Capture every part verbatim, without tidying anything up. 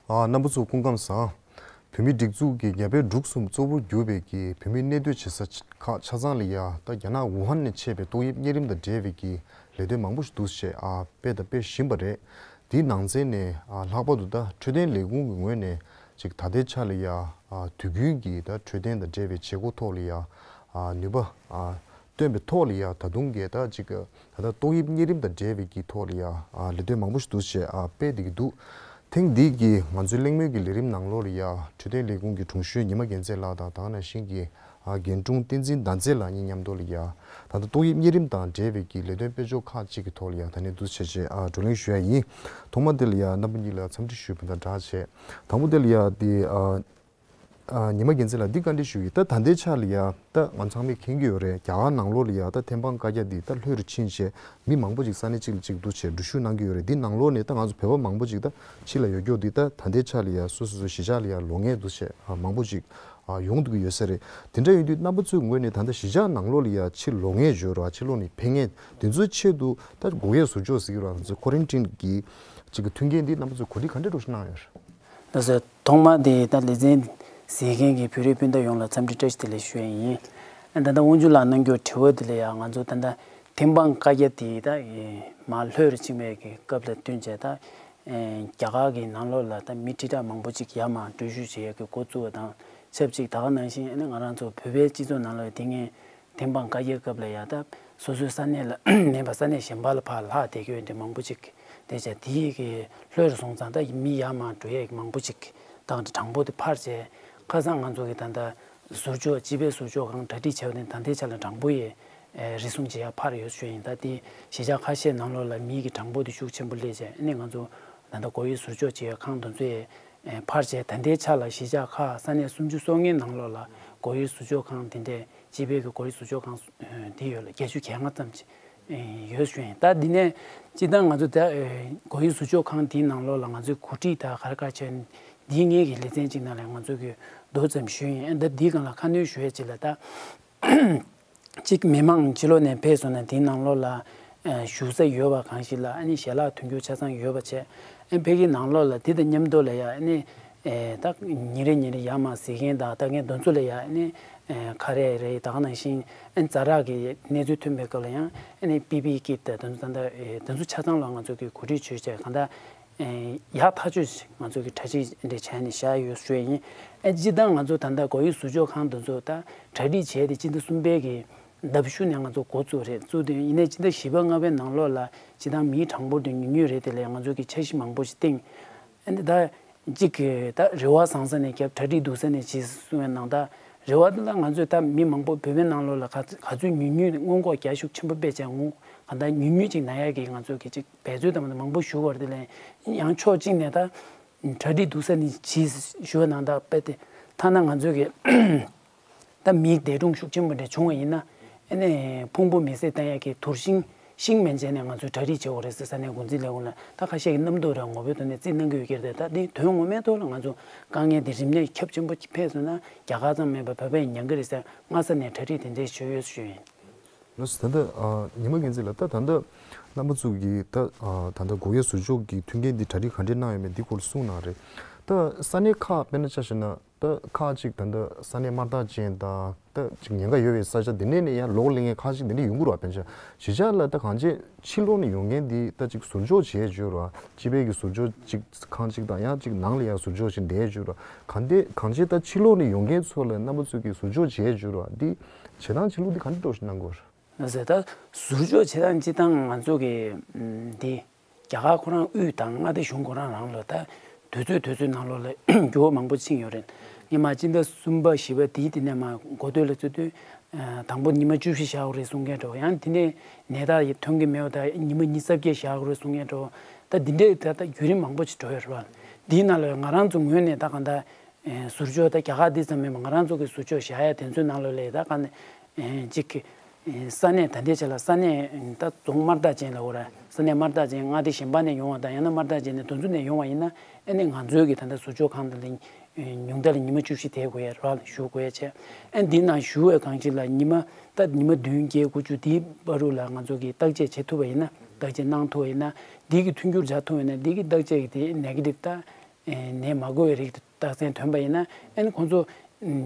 ཨ། རྣམ་པ་ཚོ་སྐུ་ཁམས་བཟང་། བོད་མིའི་སྒྲིག་འཛུགས་ཀྱི་རྒྱ་བལ་འབྲུག་གསུམ་གཙོ་བོར་གྱུར་པའི་གི་བོད་མིའི་གནས་སྡོད་བྱེད་ས་ཁག་ཆ་ཚང་ལ་ཡ་ད་རྒྱ་ནག་ཝུ་ཧན་ནས་མཆེད་པའི་ཏོག་དབྱིབས་གཉན་རིམས་དང་འབྲེལ་བའི་གི་ལས་དོན་མང་པོ་ཞིག་འདུག་སེ་ཨ་སྤེལ་དང་སྤེལ་བཞིན་པ་རེད། དེའི་ནང་ཚན་ནས་ཨ་ལྷག་པར་དུ་ད་འཕྲོད་བསྟེན་ལས་ཁུངས་ཀྱི་ངོས་ནས་ཅིག་ད་ལྟའི་ཆ་ལ་ཡ་ཨ་དུས་རྒྱུན་གྱི་ད་འཕྲོད་བསྟེན་དང་འབྲེལ་བའི་བྱེད་སྒོ་ཐོག་ལ་ཡ་ཨ་ནུས་པ་ཨ་བཏོན་པའི་ཐོག་ལ་ཡ་ད་དུང་གི་ད་ཅིག་ད་ལྟ་ཏོག་དབྱིབས་གཉན་རིམས་དང་འབྲེལ་བའི་གི་ཐོག་ལ་ཡ་ཨ་ལས་དོན་མང་པོ་ཞིག་འདུག་སེ་ཨ་སྤེལ་བསྡད་ཀྱི་འདུག་ཐེངས་འདིའི་གི་ང་ཚོའི་གླེང་མོལ་གྱི་ལས་རིམ་ནང་ལོགས་ལ་ཡ་འཕྲོད་བསྟེན་ལས་ཁུངས་ཀྱི་དྲུང་གཞོན་ཉི་མ་རྒྱལ་མཚན་ལགས་དང་ད་ག་ནང་བཞིན་གྱི་ཨ་རྒན་དྲུང་བསྟན་འཛིན་ཟླ་མཛེས་ལགས་གཉིས་མཉམ་དུ་ལ་ཡ་ད་ལྟ་ཏོག་དབྱིབས་གཉན་རིམས་དང་འབྲེལ་བའི་གི་ལས་དོན་སྤེལ་ཕྱོགས་ཁག་ཅིག་གི་ཐོག་ལ་ཡ་ད་ནས་འདུག་སེ་བྱས་བྱས་ཨ་བགྲོ་གླེང་ཞུ་ཡ་ཡིན། ཐོག་མ་དེ་ལ་ཡ་རྣམ་པ་གཉིས་ལ་འཚམས་འདྲི་ཞུས་པ་དང་སྦྲགས་བྱས། དང་པོ་དེ་ལ་ཡ་དེ་ཨ། ཨ། ཉི་མ་རྒྱལ་མཚན་ལགས་འདི་བཀའ་འདྲི་ཞུ་ཡི། ད་ད་ལྟའི་ཆ་ལ་ཡ་ད་ང་ཚང་མས་མཁྱེན་གྱི་ཡོད་རེད། རྒྱ་གར་ནང་ལོགས་ལ་ཡ་ད་ཐེམ་སྤང་བཀའ་རྒྱ་འདི་ད་ལྷོད་རུ་ཕྱིན་བྱས་མི་མང་པོ་ཅིག་ས་གནས་གཅིག་ལ་གཅིག་འདུ་བྱས་འགྲུལ་བཞུད་གནང་གི་ཡོད་རེད། འདི་ནང་ལོགས་ནས་ད་ང་ཚོ་བོད་པ་མང་པོ་ཅིག་ད་ཕྱི་ལ་ཡོད་རྒྱུ་འདི་ད་ད་ལྟའི་ཆ་ལ་ཡ་སོ་སོ་སོ་གཞིས་ཆགས་ལ་ཡ་ལོག་མཁན་འདུ་བྱས་ཨ་མང་པོ་ཅིག་ཨ་ཡོང་འདུག་གི་ཡོད་ས་རེད། དེ་འདྲ་ཡིན་དུས་རྣམ་པ་ཚོའི་ངོས་ནས་ད་ལྟ་གཞིས་ཆགས་ནང་ལོགས་ལ་ཡ་ཕྱིར་ལོག་མཁན་ཡོད་རེད་བ། ཕྱིར་ལོག་ནས་ཕེབས་མཁན་དེ་ཚོའི་ཆེད་དུ་ད་སྒོ་དབྱེ་ཟུར་འཇོག་ཟེར་གྱི་རེད་བ། ང་ཚོ་ཀོ་རན་ཊིན་གྱི་ཅིག་གི་མཐུན་རྐྱེན་འདི་རྣམ་པ་ཚོས་གོ་སྒྲིག་ག་འདྲ་འདྲ་ཞིག་གནང་ཡོད་རེད། ལགས་སོ། ཐོག་མ་དེ་ད་ལེ་ཚན་གཟིགས་མཁན་གྱི་བོད་རིགས་སྤུན་ཟླ་ཡོངས་ལ་འཚམས་འདྲི་བཀྲ་ཤིས་བདེ་ལེགས་ཞུ་ཡ་ཡིན། ད་ལྟ་དབང་ཕྱུག་ལགས་གནང་རྒྱུ་དྲི་བ་དེ་ལ་ཡང་ང་ཚོ་ད་ལྟ་ཐེམ་སྤང་བཀའ་རྒྱ་དེ་ད་མར་ལྷོད་རུ་ཕྱིན་པའི་གི་སྐབས་ལ་བསྟུན་བྱས་ད་རྒྱ་གར་གྱི་ནང་ལོགས་ལ་ད་མི་ཁྲི་ཕྲག་མང་པོ་ཅིག་ཡར་མར་འགྲུལ་བཞུད་བྱེད་ཡ་གི་འགོ་བཙུགས་པ་དང་ཆབས་ཅིག་ད་ག་ནང་བཞིན་ཨ་ནི་ང་རང་ཚོ་བོད་པའི་སྤྱི་ཚོགས་ནང་ལོགས་དེ་སྔའི་ཐེམ་སྤང་བཀའ་རྒྱའི་སྐབས་ལ་ཡ་ད་སོ་སོའི་ས་གནས་ལ་མེད་པ་ས་གནས་གཞན་པ་ལ་ཕར་ལྷག་བསྡད་ཀྱི་ཡོད་འདི་མང་པོ་ཅིག་དེ་བྱས་དེའི་གི་ལྷོད་རུ་སོང་ཙང་ད་མི་ཡར་མར་འགྲོ་ཡས་མང་པོ་ཅིག་དང་གྲངས་འབོར་དེ་འཕར་བྱས་ཁ་སང་ང་ཚོ་གི་ད་ལྟ་ཟུར་འཇོག་སྤྱི་པའི་ཟུར་འཇོག་ཁང་གྲ་སྒྲིག་བྱས་པ་དེ་ད་ལྟའི་ཆ་ལ་གྲངས་འབོར་ཡས་རེ་ཟུང་བྱེད་ཡ་འཕར་ཡོད་ཞུ་ཡིན། ད་དེ་གཞིས་ཆགས་ཁ་ཤས་ནང་ལོགས་ལ་མིའི་གི་གྲངས་འབོར་དེ་ཤུགས་ཆེན་པོ་སླེབས་བྱས་ཨ་ནི་ང་ཚོ་ད་ལྟ་སྒོ་དབྱེ་ཟུར་འཇོག་བྱེད་ཡ་ཁང་དེ་ཚོ་ཡས་འཕར་བྱས་ད་ལྟའི་ཆ་ལ་གཞིས་ཆགས་ཁག་ས་གནས་སུམ་ཅུ་སོ་ལྔའི་ནང་ལོགས་ལ་སྒོ་དབྱེ་ཟུར་འཇོག་ཁང་དེ་འདྲས་སྤྱི་པའི་གི་སྒོ་དབྱེ་ཟུར་འཇོག་ཁང་དེ་ཡོད་ལ་བརྒྱད་ཅུ་གྱ་ལྔ་ཙམ་ཅིག་ཡོད་ཞུ་ཡིན། ད་འདི་ནས་སྤྱི་བཏང་ང་ཚོ་ད་སྒོ་དབྱེ་ཟུར་འཇོག་ཁང་དེའི་ནང་ལོགས་ལ་ང་ཚོའི་གོ་སྒྲིག་ད་ག་རེ་ག་རེ་བྱས་འདིའི་ངེད་ཀྱི་ལེ་ཚན་ཅིག་ནང་ལ་ང་ཚོ་གི་མདོ་ཙམ་ཞུ་ཡིན། ད་འདིའི་སྒང་ལ་ཁ་སྣོན་ཞུ་ཡས་ཅིག་ལ་ད། གཅིག་མི་མང་ཕྱི་ལོགས་ནས་ཕེབས་སོང་ན་དེའི་ནང་ལོགས་ལ་ཨ་བཞུགས་ས་ཡོད་པ་གང་ཞིག་ལ་ཨ་ནི་ཞལ་ལག་ཐོན་རྒྱུ་ཆ་ཚང་ཡོད་པ་བྱས། ཨ་ཕ་གིའི་ནང་ལོགས་ལ་དེ་དང་མཉམ་དུ་ལ་ཡ་ཨ་ནི་ཨེ་ད་ཉིན་རེ་ཉིན་རེ་ཡར་མར་གཟིགས་མཁན་དང་ལྟ་མཁན་དེ་ཚོ་ལ་ཡ་ཨ་ནི་ཨེ་ཁ་རས་རེད་ད་ག་ནང་བཞིན་ཨ་ནི་ཛ་དྲག་གི་གནས་ཚུལ་ཐོན་པའི་སྐབས་ལ་ཡང་ཨ་ནི་པི་པི་ཨི་ཀིཊ་དང་དེ་ཚོ་ད་ལྟ་ཨེ་དེ་ཚོ་ཆ་ཚང་ལ་ང་ཚོ་གི་གོ་སྒྲིག་བྱས་བྱས་གང་ལྟར། ཡག་ཐག་ཆོད་ཅིག་ང་ཚོ་གི་གྲ་སྒྲིག་འདི་བྱས་ནས་བཞག་ཡོད་ཞུ་ཡ་ཡིན། ཨ་སྤྱིར་བཏང་ང་ཚོ་ད་ལྟ་སྒོ་དབྱེ་ཟུར་འཇོག་ཁང་དེ་ཚོ་ད་གྲ་སྒྲིག་བྱས་ཏེ་སྤྱི་ཟླ་གསུམ་པའི་གི་ཟླ་བཞི་ནས་ང་ཚོ་འགོ་བཙུགས་རེད་བཙུགས་ཏེ་ཡིན་ནའི་སྤྱི་ཟླ་བཞི་པ་ལྔ་པའི་ནང་ལོགས་ལ་སྤྱིར་བཏང་མིའི་གྲངས་འབོར་དེ་ཉུང་ཉུང་རེད། དེ་ལས་ང་ཚོ་གི་འཆར་གཞི་མང་པོ་ཞིག་བཏིང་། ཨ་ནི་ད་གཅིག་གི་ད་རེ་བ་བཟང་ས་ནས་བརྒྱབ་གྲ་སྒྲིག་སྡུག་ས་ནས་བྱེད་གསུང་བའི་ནང་ད་རེ་བ་དེ་ལ་ང་ཚོས་ད་མི་མང་པོ་བོད་པའི་ནང་ལོགས་ལ་ག་ག་ཚོད་ཉུང་ཉུང་སྔོན་འགོག་རྒྱག་ཤུགས་ཆེན་པོ་སྤེལ་བྱས་ངོ་ག་ད་ཉུང་ཉུང་ཅིག་ན་ཡ་གི་ང་ཚོ་གི་ཅིག་འབད་རྩོལ་དང་མང་པོ་ཞུ་བར་དེ་ལས་ཡང་ཕྱོགས་གཅིག་ནས་ད་གྲ་སྒྲིག་སྡུག་ས་ནས་བྱེད་ཞུ་བ་ནང་ད་དཔེ་དེ་ཐ་ན་ང་ཚོ་གི་ད་མིའི་འདས་གྲོངས་ཤུགས་ཆེན་པོ་འདྲ་བྱུང་བ་ཡིན་ན་ཨ་ནི་ཕུང་པོ་མེ་བསྲེགས་བཏང་ཡ་གི་དུར་ཤིང་ཤིང་མེ་བྱས་ནས་ང་ཚོས་གྲ་སྒྲིག་བྱེད་དགོས་རེད་ཟེར་ས་གནས་འགོ་འཛིན་ལས་ཁུངས་ལ་ད་ཁ་ཤས་ཀྱི་རྣམ་རྟོག་རང་ངོ་བོའི་ཐོག་ནས་རྩིས་གནང་གི་ཡོད་ཀྱི་རེད། ད་འདི་དོན་ངོ་མའི་ཐོག་ལ་ང་ཚོ་དཀའ་ངལ་འདི་རིམས་ནད་ཁྱབ་ཆེན་པོ་འཕེལ་སོང་ན་རྒྱ་གར་ཙམ་མིན་པར་བོད་པ་ཡང་མྱང་གི་རེད་ཟེར་སྔ་ས་ནས་གྲ་སྒྲིག་དེ་འདྲས་བྱས་ཡོད་ཞུ་ཡིན། ལགས་སོ། ད་ལྟ་ཨ་ཉི་མ་རྒྱལ་མཚན་ལགས་ད་ད་ལྟ་རྣམ་པ་ཚོ་གིས་ད་ཨ་ད་ལྟ་སྒོ་དབྱེ་ཟུར་འཇོག་གི་མཐུན་རྐྱེན་འདི་གྲ་སྒྲིག་ག་འདྲས་གནང་ཡོད་མེད་འདི་སྐོར་གསུངས་གནང་རེད། ད་ས་གནས་ཁག་དཔེར་ན་ཆ་བཞག་ན་ད་ཁག་ཅིག་ད་ལྟ་ས་གནས་དམར་རྟགས་ཅན་དང་ད་ཅིག་ཉེན་ཁ་ཡོད་པའི་ས་ཆ་འདི་ནས་ནས་ཡང་ལོག་སླེབས་མཁན་ཁག་ཅིག་འདི་འདྲས་ཡོང་གི་རེད་བ། དཔེར་ན་ཆ་བཞག་གཞིས་ཆགས་ལ་ད་གང་ཅི་ཕྱི་ལོགས་ནས་ཡོང་མཁན་འདི་ད་ཅིག་ཟུར་འཇོག་བྱས་བརྗོད་རོགས་སྤྱི་པའི་གི་ཟུར་འཇོག་ཅིག་ཁང་ཅིག་དང་ཡང་ཅིག་ནང་ལ་ཡང་ཟུར་འཇོག་ཅིག་འདས་བརྗོད་རོགས་གང་དེ་གང་ཅི་ད་ཕྱི་ལོགས་ནས་ཡོང་མཁན་ཚོ་ལ་རྣམ་པ་ཚོས་གི་ཟུར་འཇོག་བྱས་བརྗོད་རོགས་འདི་བྱེད་སྟངས་བྱེད་ལུགས་འདི་ག་འདྲ་འདྲ་ཞིག་གནང་དགོས་རེད། ལགས་སོ། ད་ཟུར་འཇོག་བྱེད་སྟངས་སྤྱི་བཏང་ང་ཚོ་གི་འདི་རྒྱ་གར་ཁོ་རང་དབུས་དང་མངའ་སྡེ་གཞུང་ཁོ་རང་རང་ལ་ད་དུས་ཚོད་དུས་ཚོད་ནང་ལོགས་ལ་འགྱུར་བ་མང་པོ་ཕྱིན་ཡོད་རེད། སྔོན་མ་སྤྱི་ཟླ་གསུམ་པ་བཞི་པ་དེའི་དེ་ནས་མ་འགོ་སྟོད་ལ་བརྩི་དུས། དང་པོ་ཉི་མ་བཅུ་བཞི་བཞག་དགོས་རེད་གསུང་མཁན་འདྲ་བོ། ཡང་དེ་ནས་ནད་རྟགས་ཐོན་གྱི་མེད་པ་དང་ཉི་མ་ཉི་ཤུ་རྩ་བརྒྱད་བཞག་དགོས་རེད་གསུང་མཁན་འདྲ་བོ། ད་འདི་འདྲའི་ད་ལྟ་བརྒྱུད་རིམ་མང་པོ་ཞིག་འགྲོ་ཡོད་རེད་བ། འདིའི་ནང་ལ་ང་རང་ཚོ་ངོས་ནས་ད་གང་ལྟར་ཟུར་འཇོག་ད་རྒྱ་གར་འདི་ཙམ་མིན་པ་ང་རང་ཚོ་གི་ཟུར་འཇོག་བཞག་ཡ་དེ་ཚོའི་ནང་ལོགས་ལ་ད་གང་ཅིག་ས་གནས་ད་ལྟའི་ཆ་ལ་ས་གནས་ད་རྫོང་དམར་རྟགས་ཅན་ལབ་དགོས་རེད། ས་གནས་དམར་རྟགས་ཅན་མངའ་སྡེ་གཞན་པ་ནས་ཡོང་བ་དང་ཡང་ན་དམར་རྟགས་ཅན་ནས་དེ་ཚོ་ནས་ཡོང་བ་ཡིན་ན་ཨ་ནི་ང་ཚོའི་གི་ད་ལྟ་ཟུར་འཇོག་ཁང་དེ་ལ་ཉུང་མཐའ་ལ་ཉི་མ་བཅུ་བཞི་དེ་དགོས་ཡ་ར་ལ་བཞུགས་དགོས་ཡ་བྱས། ཨ་འདི་ནང་བཞུགས་པའི་གང་ཅི་ལ་ཉི་མ་ད་ཉི་མ་བདུན་བརྒྱད་དགུ་བཅུ་དེའི་བར་དུ་ལ་ང་ཚོ་གིས་བརྟག་དཔྱད་བྱེད་ཐུབ་པ་ཡིན་ན་བརྟག་དཔྱད་གནང་ཐུབ་པ་ཡིན་ན་འདི་གི་མཐུན་འགྱུར་བྱ་ཐུབ་པ་ཡིན་ན་འདི་གི་བརྟག་དཔྱད་ཀྱི་དེ་ནེ་གེ་ཊིབ་ད་ ནད་མ་འགོས་པའི་རིགས་དེ་རྟགས་མཚན་ཐོན་པ་ཡིན་ན། ཨ་ནི་ཁོང་ཚོ་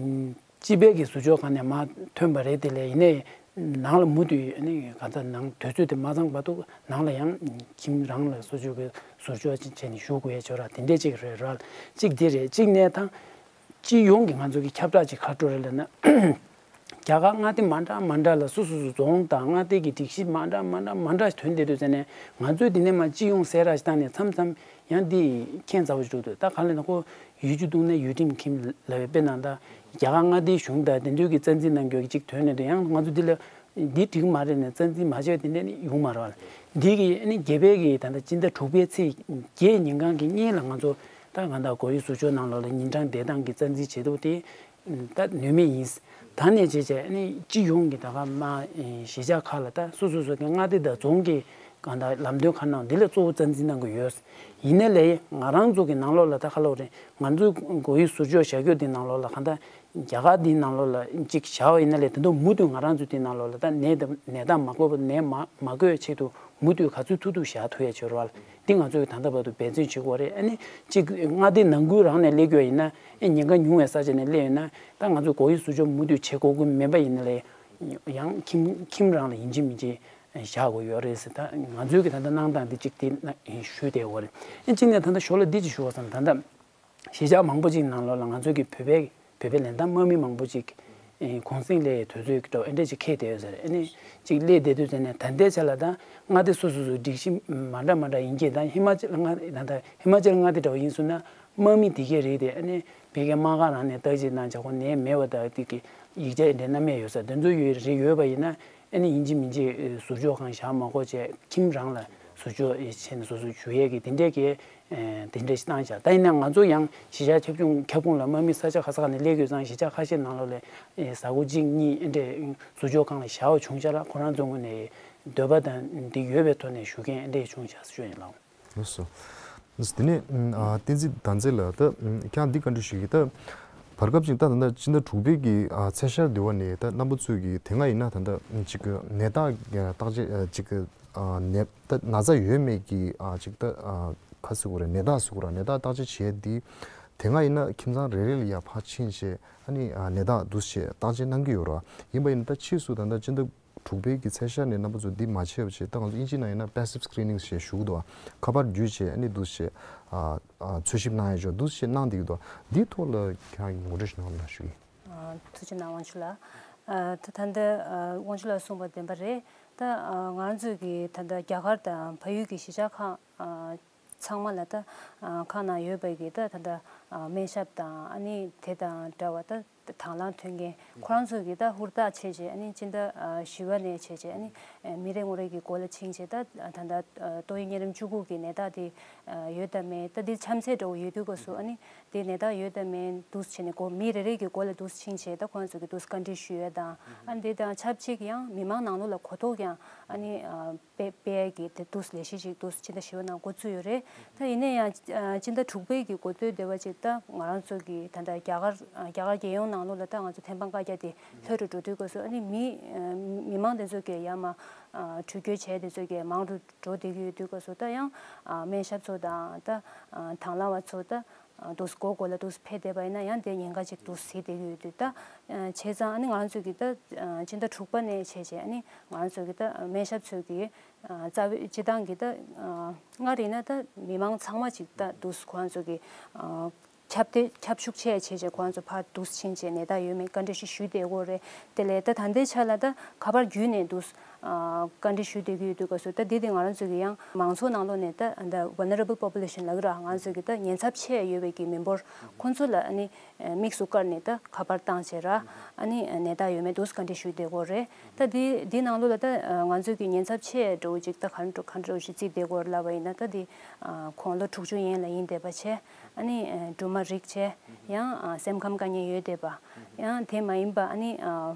སྤྱི་པའི་གི་ཟུར་འཇོག་ཁང་ནས་མར་ཐོན་པ་རེད། དེ་ལས་ཡིན་ནའི་ནང་ལ་མུ་མཐུད་ཨ་ནི་ག་ཚ་ནང་དུས་ཚོད་དེ་མ་ཚང་བར་དུ་ནང་ལ་ཡང་ཁྱིམ་རང་ལ་སོ་སོའི་གི་ཟུར་འཇོག་བྱས་ནས་བཞུགས་དགོས་ཡ་ཅིག་ཡོད་ར། དེ་འདྲས་ཅིག་རེད་ར། གཅིག་དེ་རེད། གཅིག་ནས་ད་སྤྱི་ཡོངས་ཀྱི་ང་ཚོ་གི་ཁྱབ་བསྒྲགས་ཅིག་ག་འགྲོ་རེད་ལབ་ན། རྒྱ་གར་མངའ་སྡེ་མ་འདྲ་མ་འདྲ་ལ་སོ་སོ་སོ་རྫོང་དང་མངའ་སྡེ་གི་སྒྲིག་གཞི་མ་འདྲ་མ་འདྲ་མ་འདྲ་ཐོན་བསྡད་དུས་ཙ་ནས། ང་ཚོས་འདི་ནས་མར་སྤྱི་ཡོངས་གསལ་བསྒྲགས་ཤིག་བཏང་ནས་མཚམས་མཚམས་ཡང་འདི་ཁྱད་མཚར་པོ་ཞིག་འདུག་ད་ག་ལ་ན་ཁོ་ཡུལ་གྱི་སྟེང་ནས་ཡུལ་ཁྲིམས་ཁྱིམ་ལབ་པའི་དཔེ་ནང་ད་རྒྱ་གར་མངའ་སྡེའི་གཞུང་དང་དེ་ཚོའི་གི་རྩ་འཛིན་གནང་རྒྱུ་གཅིག་ཐོན་ནས་འདུག་ཡང་ང་ཚོ་འདི་ལ་འདི་འགྲིག་མ་རེད་ནས་རྩ་འཛིན་མ་བྱས་པ་དེ་འདྲ་ནི་ཡོང་མ་རེད་བ། འདི་གི་ཨ་ནི་བརྒྱད་པའི་གི་ད་ལྟ་སྤྱི་ཟླ་དྲུག་པའི་ཚེས་བརྒྱད་ཉིན་གང་གི་གཉིས་ལ་ང་ཚོ་ད་གང་ལྟར་སྒོ་དབྱེ་ཟུར་འཇོག་ནང་ལོགས་ལ་ཉིན་གྲངས་བསྡད་སྟངས་ཀྱི་རྩ་འཛིན་བྱེད་ཐུབ་དེ། ད་ནུས་མེད་ཡིན། ད་ནས་བྱས་བྱས་ཨ་ནི་སྤྱི་ཡོངས་ཀྱི་ད་ག་མ་གཞིས་ཆགས་ཁག་ལ་ད་སོ་སོ་སོ་གི་མངའ་སྡེ་དང་རྫོང་གི་གང་ལྟར་ལམ་སྟོན་ཁག་ནང་འདི་ལ་གཙོ་བོ་རྩ་འཛིན་གནང་གི་ཡོད། ཡིན་ན་ལས་ང་རང་ཚོ་གི་ནང་ལོགས་ལ་ད་ག་ལབ་རེད། ང་ཚོའི་སྒོ་དབྱེ་ཟུར་འཇོག་བྱ་རྒྱུ་འདི་ནང་ལོགས་ལ་གང་ལྟར་རྒྱ་གར་འདིའི་ནང་ལོགས་ལ་གཅིག་བཞག་པ་ཡིན་ན་ལས། དེ་ཚོ་མུ་མཐུད་ང་རང་ཚོ་འདིའི་ནང་ལོགས་ལ་ད་ནད་དང་ནད་རྟགས་མ་འགོས་པ་ནད་མ་མ་འགོས་ཆེད་དུ་མུ་མཐུད་ག་ཚོད་ཐུབ་ཐུབ་བཞག་ཐུབ་ཡ་བྱེད་རོགས། འདི་ང་ཚོས་ད་ལྟ་བར་དུ་འབད་བརྩོན་བྱེད་དགོས་རེད། ཨ་ནི་གཅིག་མངའ་སྡེ་ནང་ཁུལ་རང་ནས་སླེབས་ཡོད་ཡིན་ན། ཨེ་ཉེན་ཁ་ཉུང་བའི་ས་ཆ་ནས་སླེབས་ཡོད་ན། ད་ང་ཚོས་སྒོ་དབྱེ་ཟུར་འཇོག་མུ་མཐུད་བྱེད་དགོས་ཀྱི་མེད་པ་ཡིན་ན་ལས། ཡང་ཁྱིམ་ཁྱིམ་རང་ལ་ཡིན་གཅིག་མིན་གཅིག་བཞག་དགོས་ཡོད་རེད་ཟེར། ད་ང་ཚོའི་གི་ད་ལྟ་གནང་སྟངས་འདི་གཅིག་དེ་ཞུས་བསྡད་ཡོད་རེད། ཨེ་གཅིག་ནས་ད་ལྟ་ཞོར་ལ་འདི་གཅིག་ཞུ་བ་བསམ། ད་ལྟ་གཞིས་ཆགས་མང་པོ་ཅིག་ནང་ལོགས་ལ་ང་ཚོའི་གི་བོད་པའི་བོད་པའི་ལན་ད་དམག་མི་མང་པོ་ཅིག་ཨེ་གུང་གསེང་སླེབས་དུས་ཚོད་ཀྱི་འགྲོ་ཨེ་འདྲ་ཅིག་འཁེལ་བསྡད་ཡོད་ཟེར། ཨེ་ནི་ཅིག་སླེབས་བསྡད་དུས་ཙ་ནས་ད་ལྟའི་ཆ་ལ་ད་མངའ་སྡེ་སོ་སོ་སོའི་སྒྲིག་གཞི་མ་འདྲ་མ་འདྲ་ཡིན་གྱི། ད་ཧི་མ་ཅལ་མངའ་ད་ལྟ་ཧི་མ་ཅལ་མངའ་སྡེ་འདྲ་བོ་ཡིན་སོང་ན་དམག་མི་དེ་གས་རེད་དེ། ཨེ་ནི་ཕ་གིའི་དམག་སྒར་རང་ནས་བརྟག་དཔྱད་གནང་བྱ་ཁོ་ནད་མེད་པ་དང་དེ་གི་ཡིག་ཆ་འདྲ་སྣ་མེད་ཡོད་ས་དེ་ཚོ་ཡོད་རེད། ཡོད་པ་ཡིན་ན་ཨེ་ནི་ཡིན་གཅིག་མིན་གཅིག་ཟུར་འཇོག་ཁང་བཞག་མ་དགོས་བྱས་ཁྱིམ་རང་ལ་ཟུར་འཇོག་བྱས་ནས་སོ་སོ་བྱུག་ཡས་ཀྱི་དེ་འདྲས་ཀྱི་དེ་འདྲས་ཤིག་བཏང་བཞག་ད་ཡིན་ན་ང་ཚོ་ཡང་གཞིས་ཆགས་ཁྱབ་ཁོངས་ཁྱབ་ཁོངས་ལ་དམག་མི་ས་ཆ་ག་ས་ག་ནས་སླེབས་ཡོད་ཙང་། གཞིས་ཆགས་ཁ་ཤས་ནང་ལོགས་ལ་ཨེ་ཟ་སྒོ་གཅིག་གཉིས་ཨེ་འདྲས་ཟུར་འཇོག་ཁང་ལ་བཞག་པ་བྱུང་ཤག་ལ། ཁོ་རང་ཚོ་ངོས་ནས་འདོད་པ་དང་འདི་ཡོད་པའི་ཐོག་ནས་ཞུ་མཁན་ཨེ་འདྲས་བྱུང་ཤག་ཞུ་ཡིན་ལགས། ལགས་སོ། དེ་ནས་ཨ་བསྟན་འཛིན་དར་རྩེ་ལགས། ད་ཁྱེད་རང་འདི་བཀའ་འདྲི་ཞུ་གི། ད་བར་སྐབས་ཅིག་ད་ད་ལྟ་སྤྱི་ཟླ་དྲུག་པའི་གི་ཨ་ཚེས་ཤར་དེ་བ་ནས་ད་རྣམ་པ་ཚོས་ཀྱི་དེ་སྔ་ཡིན་ན་ད་ལྟ་ཅིག་གི་ནད་རྟགས་བརྟག་དཔྱད་ཅིག་གི་ཨ་ནད་ད་ན་ཚ་ཡོད་མེད་ཀྱི་ཨ་ཅིག་ད་ཨ་ག་ཟེར་དགོས་རེད། ནད་རྟགས་ཟེར་དགོས་རེད། ནད་རྟགས་བརྟག་དཔྱད་བྱེད་དེ། དེ་སྔ་ཡིན་ན་ཁྱིམ་ཚང་རེ་རེ་ལ་ཡར་ཕར་ཕྱིན་བྱས་ཨ་ནི་ཨ་ནད་རྟགས་འདུག་སེ་བརྟག་དཔྱད་གནང་གི་ཡོད་རེད། ཡིན་པ་ཡིན་ན་ད་ཕྱིས་སུ་ད་ལྟ་སྤྱི་ཟླ་དྲུག་པའི་གི་ཚེས་ཤར་ནས་རྣམ་པ་ཚོ་འདི་མ་བྱས་པ་བྱས། ད་ང་ཚོ་དབྱིན་ཇིའི་ནང་ཡིན་ན་passive screening ཞེས་ཞུ་གི་འདུག་ཁ་པར་བརྒྱུད་བྱས་ཨ་ནི་འདུག་སེ་ཨ་ཨ་འཚོལ་ཞིབ་གནང་ཡ་ཅིག་འདུག་སེ་གནང་བསྡད་ཀྱི་འདུག་འདིའི་ཐོག་ལ་ཁྱེད་རང་གིས་ངོ་སྤྲོད་ཞིག་གནང་རོགས་གནང་ཞུ་གི་ཡིན། ཨ་ཐུགས་རྗེ་གནང་དབང་ཕྱུག་ལགས། ཨ་ད་ད་ལྟ་ཨ་དབང་ཕྱུག་ལགས་གསུངས་པ་བདེན་པ་རེད། ད་ཨ་ང་རང་ཚོས་ཀྱི་ད་ལྟ་རྒྱ་གར་དང་བལ་ཡུལ་གྱི་གཞིས་ཆགས་ཁག་ཨ་ཚང་མ་ལ་ད་ཨ་ཁག་ནང་ཡོད་པའི་གི་ད་ད་ལྟ་ཨ་སྨན་ཞབས་དང་ཨ་ནི་དེ་དང་འདྲ་བ་ད་དང་བླངས་མཐུན་རྐྱེན་ཁོ་རང་ཚོ་གི་ད་ཧུར་ཐག་བྱས་བྱས་ཨ་ནི་སྤྱི་ཟླ་ཨ་བཞི་པ་ནས་བྱས་བྱས་ཨ་ནི་ཨ་མི་རེ་ངོ་རེ་གི་སྒོ་ལ་ཕྱིན་བྱས་ད་ད་ལྟ་ཨ་ཏོག་དབྱིབས་གཉན་རིམས་བཅུ་དགུ་གི་ནད་རྟགས་དེ་ཨ་ཡོད་དམ་མེད། ད་འདི་ཆམ་ཚད་འདྲ་བོ་ཡོད་དུས་སྐབས་སུ་ཨ་ནི་དེ་ནད་རྟགས་ཡོད་དམ་མེད་འདུག་སེ་བྱས་ནས་སྒོ་མི་རེ་རེ་གི་སྒོ་ལ་འདུག་སེ་ཕྱིན་བྱས་ད་ཁོ་རང་ཚོ་གི་འདུག་སེ་བཀའ་འདྲི་ཞུ་ཡས་དང་། ཨ་ནི་དེ་དང་ཆབས་ཅིག་ཡང་མི་མང་ནང་ལོགས་ལ་གོ་རྟོགས་ཀྱང་ཨ་ནི་ཨ་སྤེལ་སྤེལ་ཡས་ཀྱི་དེ་འདུག་སེ་ལས་གཞི་ཞིག་འདུག་སེ་སྤྱི་ཟླ་བཞི་པ་ནང་འགོ་བཙུགས་ཡོད་རེད། ད་ཡིན་ན་ཡང་ཨ་སྤྱི་ཟླ་དྲུག་པའི་གི་འགོ་སྟོད་དེ་བ་ཅིག་ད་ང་རང་ཚོ་གི་ད་ལྟ་རྒྱ་གར་ཨ་རྒྱ་གར་རྒྱལ་ཡོངས་ནང་ལོགས་ལ་ད་ང་ཚོ་ཐེམ་སྤང་བཀའ་རྒྱ་དེ་ལྷོད་འགྲོ་འགྲོ་དུས་སྐབས་སུ་ཨ་ནི་མི་ཨ་མི་མང་དེ་ཚོ་གི་ཡར་མར་ཨ་འགྲུལ་སྐྱོད་བྱས་དེ་ཚོ་གི་མང་རུ་འགྲོ་བསྡད་ཀྱི་ཡོད་དུས་སྐབས་སུ་ད་ཡང་ཨ་སྨན་ཞབས་ཚོ་དང་ད་ཨ་དང་བླངས་པ་ཚོ་ད་ཨ་འདུག་སེ་སྒོ་སྒོ་ལ་འདུག་སེ་ཕེབས་བསྡད་པ་ཡིན་ན་ཡང་དེ་ཉེན་ཁ་ཅིག་འདུག་སེ་བཟོས་བསྡད་ཀྱི་ཡོད་དུས། ད་ཨ་བྱས་ཙང་ཨ་ནི་ང་རང་ཚོ་གི་ད་ཨ་སྤྱི་ཟླ་དྲུག་པ་ནས་བྱས་བྱས་ཨ་ནི་ང་རང་ཚོ་གི་ད་སྨན་ཞབས་ཚོ་གི་ཨ་རྩ་བའི་སྤྱི་བཏང་གི་ད་ཨ་སྔར་ཡིན་ན་ད་མི་མང་ཚང་མ་ཅིག་ད་འདུག་སེ་ཁོ་རང་ཚོ་གི་ཨ་ཁྱབ་གདལ་ཁྱབ་ཤུགས་ཆེ་བྱས་བྱས་ཁོ་རང་ཚོ་ཕར་འདུག་སེ་ཕྱིན་བྱས་ནད་རྟགས་ཡོད་མེད་བཀའ་འདྲི་ཞིག་ཞུས་བསྡད་ཡོད་རེད། དེ་ལས་ད་ད་ལྟའི་ཆ་ལ་ད་ཁ་པར་བརྒྱུད་ནས་འདུག་སེ་ཨ་བཀའ་འདྲི་ཞུས་བསྡད་ཀྱི་ཡོད་དུས་སྐབས་སུ་ད་འདི་དེ་ང་རང་ཚོ་གི་ཡང་མང་ཚོགས་ནང་ལོགས་ནས་ད་ད་vulnerable population ལབ་ཀྱི་ར། ང་རང་ཚོ་གི་ད་ཉེན་ཚབས་ཆེ་ཡོད་པའི་གི་མི་འབོར་ཁོང་ཚོ་ལ་ཨ་ནི་དམིགས་སུ་བཀར་ནས་ད་ཁ་པར་བཏང་བྱས་ར་ཨ་ནི་ནད་རྟགས་ཡོད་མེད་འདུག་སེ་བཀའ་འདྲི་ཞུས་བསྡད་ཡོད་རེད། ད་འདི་འདི་ནང་ལོགས་ལ་ད་ང་ཚོ་གི་ཉེན་ཚབས་ཆེ་འདྲ་བོ་ཅིག་ད་ག་འདྲ་ག་འདྲ་བོ་ཞིག་བརྩིས་བསྡད་ཡོད་ལབ་པ་ཡིན་ན། ད་འདི་ཁོང་ལོ་དྲུག་ཅུ་ཡན་ལ་ཡིན་བསྡད་པ་བྱས། ཨ་ནི་ཨ་སྦྲུམ་མ་རིགས་བྱས། ཡང་ཨ་སེམས་ཁམས་དཀའ་ངལ་ཡོད་བསྡད་པ། ཡང་དེ་མ་ཡིན་པ་ཨ་ནི་ཨ་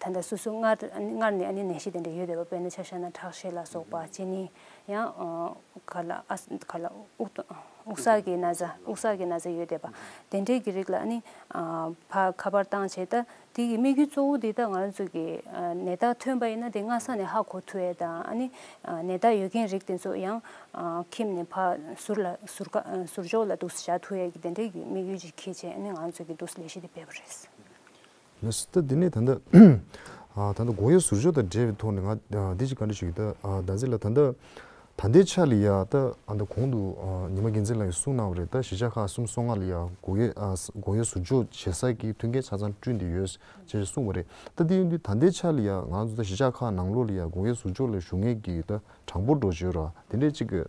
ད་ལྟ་སོ་སོ་སྔར་སྔར་ནས་ཨ་ནི་ནད་གཞི་དེ་འདྲ་ཡོད་བསྡད་པ། དཔེར་ན་ཆ་བཞག་ན་ཁྲག་ཤེད་ལ་སོགས་པ། གཅིན་སྙི། ཡང་ཨ་ག་ལ་ཨ་ག་ལ་དབུགས་དབུགས་གསར་གྱི་ན་ཚ། དབུགས་གསར་གྱི་ན་ཚ་ཡོད་བསྡད་པ། དེ་འདྲའི་གི་རིགས་ལ་ཨ་ནི་ཨ་ཕར་ཁ་པར་བཏང་བྱས། ད་དེ་གི་དམིགས་ཡུལ་གཙོ་བོ་དེ་ད་ང་རང་ཚོ་གི་ཨ་ནད་རྟགས་ཐོན་པ་ཡིན་ན་དེ་སྔ་ས་ནས་ཧ་གོ་ཐུབ་ཡས་དང་། ཨ་ནི་ཨ་ནད་རྟགས་ཡོད་མཁན་རིགས་དེ་ཚོ་ཡང་ཨ་ཁྱིམ་ནས་ཕར་ཟུར་ལ་ཟུར་ཁ་ཟུར་ཕྱོགས་ལ་འདུག་སེ་བཞག་ཐུབ་ཡས་ཀྱི་དེ་འདྲའི་གི་དམིགས་ཡུལ་ཅིག་འཁྱེར་བྱས། ཨ་ནི་ང་རང་ཚོ་གི་འདུག་སེ་ལས་གཞི་དེ་སྤེལ་བ་རེད། ལགས་སོ། ད་འདི་ནས་ད་ལྟ་ཨ་ད་ལྟ་སྒོ་དབྱེ་ཟུར་འཇོག་དང་འབྲེལ་བའི་ཐོག་ནས་ང་ཨ་འདི་ཅིག་བཀའ་འདྲི་ཞུ་གི། ད་ཨ་ད་ཟེར་ལ་ད་ལྟ་ད་ལྟའི་ཆ་ལ་ཡ། ད་ཨ་ད་གོང་དུ་ཨ་ཉི་མ་རྒྱལ་མཚན་ལགས་ཀྱིས་གསུངས་གནང་བ་རེད། ད་གཞིས་ཆགས་ཁག་སུམ་ཅུ་སོ་ལྔ་ལ་ཡ་སྒོ་དབྱེ་ཨ་སྒོ་དབྱེ་ཟུར་འཇོག་བྱེད་ས་ཀྱི་མཐུན་རྐྱེན་ཆ་ཚང་བསྐྲུན་བསྡད་ཡོད་ཅེས་གསུངས་པ་རེད། ད་དེ་ཡིན་དུས་ད་ལྟའི་ཆ་ལ་ཡ་ང་ཚོ་ད་གཞིས་ཆགས་ཁག་ནང་ལོགས་ལ་ཡ་སྒོ་དབྱེ་ཟུར་འཇོག་ལ་ཞུགས་མཁན་གྱི་ད་གྲངས་འབོར་འདྲ་བྱེད་ར་དེ་འདྲས་ཅིག་གི་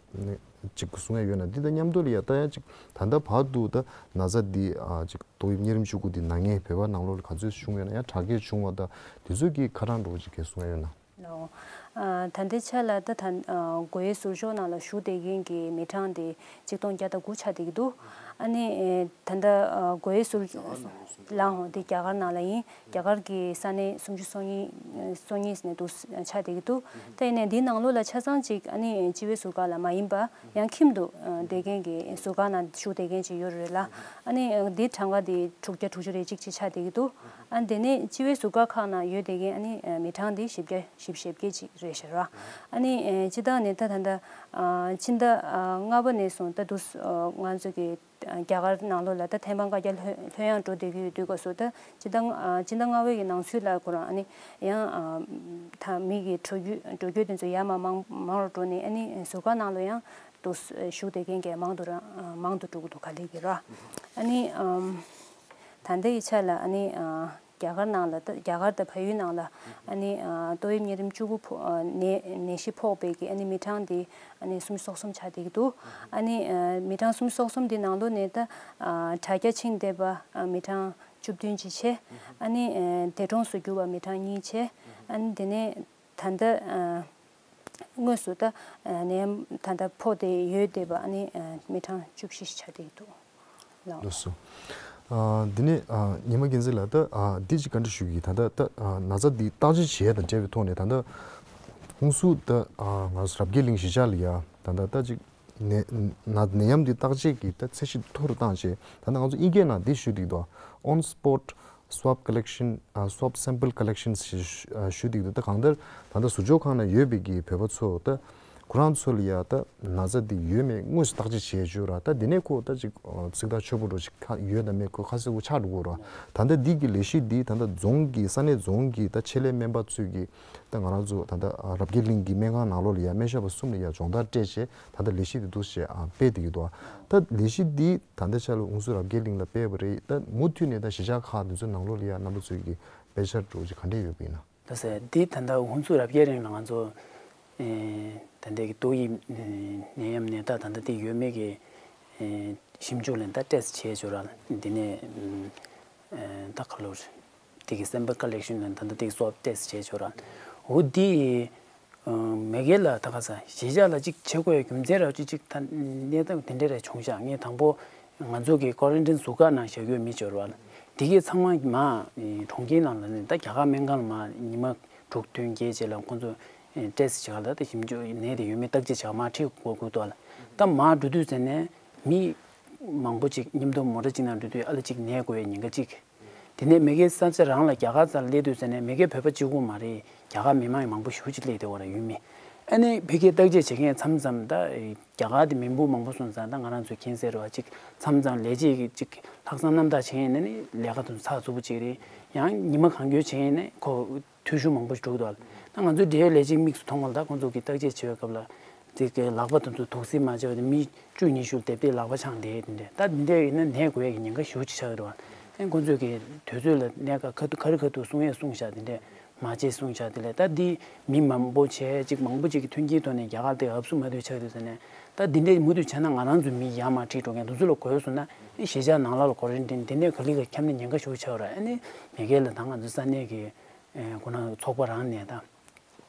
ཅིག་གསུང་ཡ་ཡོད་ན། འདི་དང་མཉམ་དུ་ལ་ཡ་ད་ཡང་ཅིག་ད་ལྟ་བར་དུ་ད་ན་ཚ་འདི་ཨ་ཅིག་ཏོག་དབྱིབས་གཉན་རིམས་བཅུ་དགུ་འདི་ན་མཁན་བོད་པ་ནང་ལོགས་ལ་ག་ཚོད་བྱུང་ཡོད་ན། ཡང་དྲག་སྐྱེད་བྱུང་བ་དང་དེ་ཚོ་གི་ཁ་གྲངས་འདྲ་བོ་ཅིག་གས་གསུང་ཡ་ཡོད་ན། ལགས། ཨ་ད་ལྟའི་ཆ་ལ་ད་ད་ཨ་སྒོ་དབྱེ་ཟུར་འཇོག་ནང་ལ་ཞུགས་བསྡད་མཁན་གྱི་མི་གྲངས་དེ་ཆིག་སྟོང་བརྒྱ་དང་དགུ་ཆགས་བསྡད་ཀྱི་འདུག། ཨ་ནི་ཨེ་ད་ལྟ་ཨ་སྒོ་དབྱེ་ཟུར་ལགས་འོང་དེ་རྒྱ་གར་ནང་ལ་ཡིན། རྒྱ་གར་གྱི་ས་གནས་སུམ་ཅུ་སོ་གཉིས། སོ་གཉིས་ནས་འདུག་ཆགས་བསྡད་ཀྱི་འདུག། ད་ཡིན་ནའི་འདིའི་ནང་ལོགས་ལ་ཆ་ཚང་ཅིག་ཨ་ནི་སྤྱི་བའི་ཟུར་བཀག་ལ་མ་ཡིན་པ་ཡང་ཁྱིམ་དུ་ཨ་བསྡད་མཁན་གྱི་ཟུར་བཀག་ནང་ཞུགས་བསྡད་མཁན་ཅིག་ཡོད་རེད་ལ། ཨ་ནི་ཨ་འདིའི་གྲངས་ཀ་དེ་དྲུག་བརྒྱ་དྲུག་ཅུ་རེ་གཅིག་ཅིག་ཆགས་བསྡད་ཀྱི་འདུག། ཨ་ནི་དེ་ནས་སྤྱི་བའི་ཟུར་བཀག་ཁག་ནང་ཡོད་བསྡད་མཁན་ཨ་ནི་ཨ་མི་གྲངས་དེ་བཞི་བརྒྱ་བཞི་བཅུ་ཞེ་བརྒྱད་ཅིག་རེད་ཤག་ར། ཨ་ནི་ཨ་སྤྱི་བཏང་ནས་ད་ད་ལྟ་ཨ་ཕྱི་ཟླ་ཨ་ལྔ་པ་ནས་བཟུང་ད་དུ་ཨ་ང་ཚོ་གི་རྒྱ་གར་ནང་ལོགས་ལ་ད་ཐེམ་སྤང་བཀའ་རྒྱ་ལྷོད་ལྷོད་ཡངས་འགྲོ་བསྡད་ཀྱི་ཡོད་དུས་སྐབས་སུ། ད་སྤྱི་ཟླ་ཨ་སྤྱི་ཟླ་ལྔ་པའི་གི་ནང་ཚུད་ལ་ཁོ་རང་ཨ་ནི་ཡང་ཨ་ད་མི་གི་འགྲོ་རྒྱུ་འགྲོ་སྐྱོད་དེ་ཚོ་ཡར་མར་མང་མང་རུ་འགྲོ་ནས་ཨ་ནི་ཟུར་བཀག་ནང་ལ་ཡང་དུ་ཞུགས་བསྡད་མཁན་གྱི་མང་དུ་ར་མང་དུ་འགྲོ་གི་འདུག་ག་ལེ་གི་ར། ཨ་ནི་ཨམ་ད་ལྟའི་ཆ་ལ་ཨ་ནི་ཨ་རྒྱ་གར་ནང་ལ་ད་རྒྱ་གར་དང་བལ་ཡུལ་ནང་ལ་ཨ་ནི་ཨ་ཏོག་དབྱིབས་གཉན་རིམས་བཅུ་དགུ་ཕོག་ཨ་ནད་ནད་གཞི་ཕོག་པའི་གི་ཨ་ནི་མི་གྲངས་དེ་ཨ་ནི་སུམ་ཅུ་སོ་གསུམ་ཆགས་བསྡད་ཀྱི་འདུག། ཨ་ནི་ཨ་མི་གྲངས་སུམ་ཅུ་སོ་གསུམ་དེ་ནང་ལོགས་ནས་ད་ཨ་དྲག་སྐྱེད་ཕྱིན་བསྡད་པ་ཨ་མི་གྲངས་བཅུ་བདུན་ཅིག་བྱས། ཨ་ནི་ཨ་འདས་གྲོངས་སུ་གྱུར་པ་མི་གྲངས་གཉིས་བྱས། ཨ་ནི་དེ་ནས་ད་ལྟ་ཨ་དངོས་སུ་ད་ནད་ད་ལྟ་ཕོག་སྟེ་ཡོད་བསྡད་པ་ཨ་ནི་མི་གྲངས་བཅུ་བཞི་ཆགས་བསྡད་འདུག་ལགས། ལགས་སོ། ཨ་འདི་ནས་ཨ་ཉི་མ་རྒྱལ་མཚན་ལགས། ད་ཨ་འདི་ཅིག་བཀའ་འདྲི་ཞུ་གི། ད་ལྟ་ད་ཨ་ན་ཚ་འདི་བརྟག་དཔྱད་བྱེད་ཡ་དང་འབྲེལ་བའི་ཐོག་ནས་ད་ལྟ་ཧུན་སུར་ད་ཨ་ང་ཚོ་རབ་རྒྱས་གླིང་གཞིས་ཆགས་ལ་ཡ་ད་ལྟ་ད་ཅིག་ནད་ན་ནད་ཡམས་འདི་བརྟག་དཔྱད་ཀྱི་ད་ཚད་གཞི་མཐོ་རུ་བཏང་བྱས། ད་ལྟ་ང་ཚོ་དབྱིན་སྐད་ནང་འདི་ཞུ་གི་འདུག། On spot swab collection, ཨ་swab sample collection ཞེས་ཞུ་ཞུ་གི་འདུག། ད་གང་ལྟར་ད་ལྟ་ཟུར་འཇོག་ཁང་ནང་ཡོད་པའི་གི་བོད་པ་ཚོ་ད་ཁོ་རང་ཚོ་ལ་ཡ་ད་ན་ཚ་འདི་ཡོད་མེད་དངོས་སུ་བརྟག་དཔྱད་བྱེད་ཆོག་ར། ད་འདི་ནས་ཁོ་ད་ཅིག་ཨ་ཚིག་ཐག་ཆོད་པོ་འདྲ་ཅིག་ཁ་ཡོད་དང་མེད་ཁོ་ཁ་གསལ་པོ་ཆགས་འགྲོ་གི་ར། ད་ལྟ་འདི་གི་ལས་གཞི་འདི་ད་ལྟ་རྫོང་གི་ས་གནས་རྫོང་གི་ད་ཆེད་ལས་སྨན་པ་ཚོས་ཀྱི་ད་ང་རང་ཚོ་ད་ལྟ་ཨ་རབ་རྒྱས་གླིང་གི་སྨན་ཁང་ནང་ལོགས་ལ་ཡ་སྨན་ཞབས་པ་གསུམ་ལ་ཡ་སྦྱོང་བརྡར་སྤྲད་བྱས། ད་ལྟ་ལས་གཞི་འདི་འདུག་སེ་ཨ་སྤེལ་བསྡད་ཀྱི་འདུག། ད་ལས་གཞི་འདི་ད་ལྟའི་ཆ་ལ་ཧུན་སུར་རབ་རྒྱས་གླིང་ལ་སྤེལ་བ་རེད། ད་མུ་མཐུད་ནས་ད་གཞིས་ཆགས་ཁག་འདི་ཚོའི་ནང་ལོགས་ལ་ཡ་རྣམ་པ་ཚོས་ཀྱི་དཔེ་ཆ་འདྲ་བོ་ཅིག་ག་འདྲས་ཡོད་པ་ཡིན་ན། ད་ཟེར་འདི་ད་ལྟ་ཧུན་སུར་རབ་རྒྱས་གླིང་ལ་ང་ཚོ་ཨེ་ད་ལྟའི་གི་ཏོག་དབྱིབས་ནད་ཡམས་ནད་རྟགས་ད་ལྟ་དེ་ཡོད་མེད་ཀྱི་ཨེ་ཞིབ་འཇུག་ལ་ད་ཊེ་སི་ཊི་བྱས་ཆོག་ར། འདི་ནས་ཨེ་ད་ག་ལོར་དེ་གི་སེམ་པལ་ཀ་ལེག་ཤན་ལ་ད་ལྟ་དེ་གི་སོབ་ཊེ་སི་ཊི་བྱས་ཆོག་ར། འོ་འདི་མ་གི་ལ་ད་ག་ས་གཞིས་ཆགས་ལ་ཅིག་བྱེད་དགོས་རྒྱུ་མཚན་ར་ཅིག་ཅིག་ད་གནས་སྟངས་དེ་འདྲ་རེ་བྱུང་ཤག། ངས་དང་པོ་ང་ཚོ་གི་ཀོ་རན་ཊིན་ཟུར་བཀག་ནང་བཞག་རྒྱུ་མི་འབྱོར་བ་ལ། དེ་གས་ཚང་མ་མ་གྲོང་ཁྱེར་ནང་ལ་ནི་ད་རྒྱ་གར་སྨན་ཁང་ལ་མ་ཉི་མ་དྲུག་བདུན་བརྒྱད་རྗེས་ལ་ཁོང་ཚོ་ཊེ་སི་ཊི་བྱེད་ག་ལ་ད་ཞིབ་འཇུག་ནད་དེ་ཡོད་མེད་བརྟག་དཔྱད་བྱེད་ག་མར་ཁྲིད་དགོས་དགོས་ཏོ་ལ། ད་མར་འགྲོ་དུས་ཟེར་ནས་མི་མང་པོ་ཅིག་མཉམ་དུ་མོ་ཊ་གཅིག་ནང་འགྲོ་དུས་ཨ་ལ་གཅིག་ནད་འགོས་ཡའི་ཉེན་ཁ་གཅིག། དེ་ནས་མ་གིའི་ས་ཆ་རང་ལ་རྒྱ་གར་རྩ་ལ་སླེབས་དུས་ཟེར་ནས་མ་གིའི་བོད་པ་གཅིག་པུ་མ་རེད། རྒྱ་གར་མི་མང་མང་པོ་ཞེ་པོ་ཅིག་སླེབས་བསྡད་ཡོད་རེད། ཡུལ་མི་ཨ་ནི་ཕ་གིའི་བརྟག་དཔྱད་བྱེད་མཁན་མཚམས་མཚམས་ད་རྒྱ་གར་དེ་མི་འབོར་མང་པོ་སོང་ཙང་ད་ང་རང་ཚོ་མཁྱེན་གསལ་རེད་བ། ཅིག་མཚམས་མཚམས་ལས་བྱེད་ཀྱི་ཅིག་ལྷག་བསམ་རྣམ་དག་བྱེད་མཁན་ནི་ལས་ཀ་དེ་ཚོ་ཚགས་ཚུད་པོ་ཅིག་རེད། ཡང་ཉི་མ་གང་འཁྱོལ་བྱེད་མཁན་ནི་ཁོ་འཐུས་ཤོར་མང་པོ་ཞིག་འགྲོ་གི་འདུག་ལ། ད་ང་ཚོའི་འབྲེལ་ཡོད་ལས་བྱེད་དམིགས་སུ་མཐོང་བ་ལ་ད་ཁོང་ཚོ་གི་བརྟག་དཔྱད་བྱེད་པའི་སྐབས་ལ་དེ་གི་ལག་པ་དེ་ཚོ་དུག་སེལ་མ་བྱས་པ་དེ་མི་བཅུ་ཉི་ཤུ་ལ་དེབ་དེ་ལག་པ་འཆང་བསྡད་དེ་འདྲ། ད་དེ་འདྲ་ཡིན་ན་ནད་འགོས་ཡས་ཀྱི་ཉེན་ཁ་ཞེ་པོ་ཅིག་ཆགས་ཀྱི་རེད་བ། ཨེ་ཁོང་ཚོས་ཀྱི་དུས་ཚོད་ལ་གནས་སྐབས་ཁ་ཐུག་ག་རེ་ཁ་ཐུག་གསུང་ཡས་གསུངས་བཞག་དེ་འདྲ་མ་བྱས་གསུངས་བཞག་དེ་ལས་ད་འདི་མི་མང་པོ་བྱས་ཅིག་མང་པོ་ཅིག་གི་མཐུན་རྐྱེན་ཐོག་ནས་རྒྱ་གར་དེ་ཨབ་སུ་མ་ཐུག་ཆགས་ཡོད་ཟེར་ནས། ད་འདི་འདྲ་མུ་མཐུད་བྱས་ན་ང་རང་ཚོ་མི་ཡར་མར་ཁྲིད་འགྲོ་མཁན་དེ་ཚོ་ལ་འགོས་སོང་ན་ཨེ་གཞིས་ཆགས་ནང་ལ་ལ་ཀོ་རན་ཊིན་དེ་འདྲ་ག་ལེ་ག་ཁྱབ་ན་ཉེན་ཁ་ཞེ་པོ་ཆགས་ཡོད་རེད། ཨ་ནི་མ་གི་ལ་ད་ང་ཚོ་ས་གནས་ཀྱི་ཨེ་ཁོ་ན་ཚོགས་པ་རང་ནས་ད།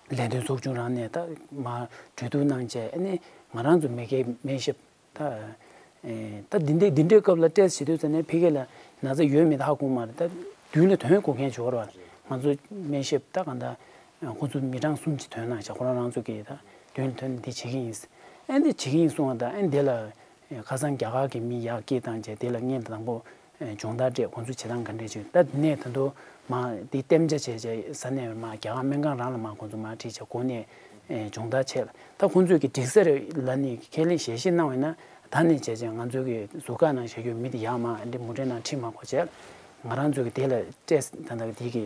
ལས་དོན་ཚོགས་ཆུང་རང་ནས་ད་མར་གྲོས་བསྡུར་གནང་བྱས་ཨ་ནི་ང་རང་ཚོ་མ་གིའི་སྨན་ཞབས་ད་ཨེ་ད་འདི་འདྲའི་འདི་འདྲའི་སྐབས་ལ་ཊེ་སི་ཊི་བྱེད་དུས་ཙ་ནས་ཕ་གི་ལ་ན་ཚ་ཡོད་མེད་ཧ་གོ་མ་རེད། ད་མདུན་ལ་དོན་གོ་མཁན་ཞིག་དགོས་རེད་ ང་ཚོ་སྨན་ཞབས་ད་གང་ལྟར་ཁོ་ཚོ་མི་གྲངས་གསུམ་ཅིག་ཐོན་གནང་བྱས། ཁོ་རང་རང་ཚོ་གི་ད་མདུན་ལ་ཐོན་ནས་འདི་བྱེད་ཀྱི་ཡིན། ཨ་འདི་བྱེད་ཀྱི་ཡིན་གསུངས་པ་དང་། ཨ་འདི་ལ་ཁ་སང་རྒྱ་གར་གྱི་མི་ཡར་སྐད་བཏང་བྱས། དེ་ལ་ངས་དང་པོ་སྦྱོང་བརྡར་སྤྲད། ཁོང་ཚོས་བྱེད་སྟངས་ག་འདྲས་བྱུང་། ད་འདི་ནས་ད་དུང་མར་འདི་གཏན་འཇགས་བྱས་བྱས་ས་གནས་མར་རྒྱ་གར་སྨན་ཁང་རང་ལ་མར་ཁོང་ཚོ་མར་ཁྲིད་བྱས་གོ་གནས་སྦྱོང་བརྡར་བྱས། ད་ཁོང་ཚོས་ཀྱི་སྒྲིག་གསལ་རེད་ལབ་ནས་ཁས་ལེན་ཞལ་བཞེས་གནང་བས་ན། ད་ནས་བྱས་བྱས་ང་ཚོ་གི་ཟུར་བཀག་ནང་བཞག་རྒྱུ་མི་དེ་ཡར་མར་འདི་མུ་འབྲེལ་ནང་ཁྲིད་མ་དགོས་བྱས། ང་རང་ཚོ་གི་དེ་ལ་སྤྲད། ད་ལྟ་དེ་གི་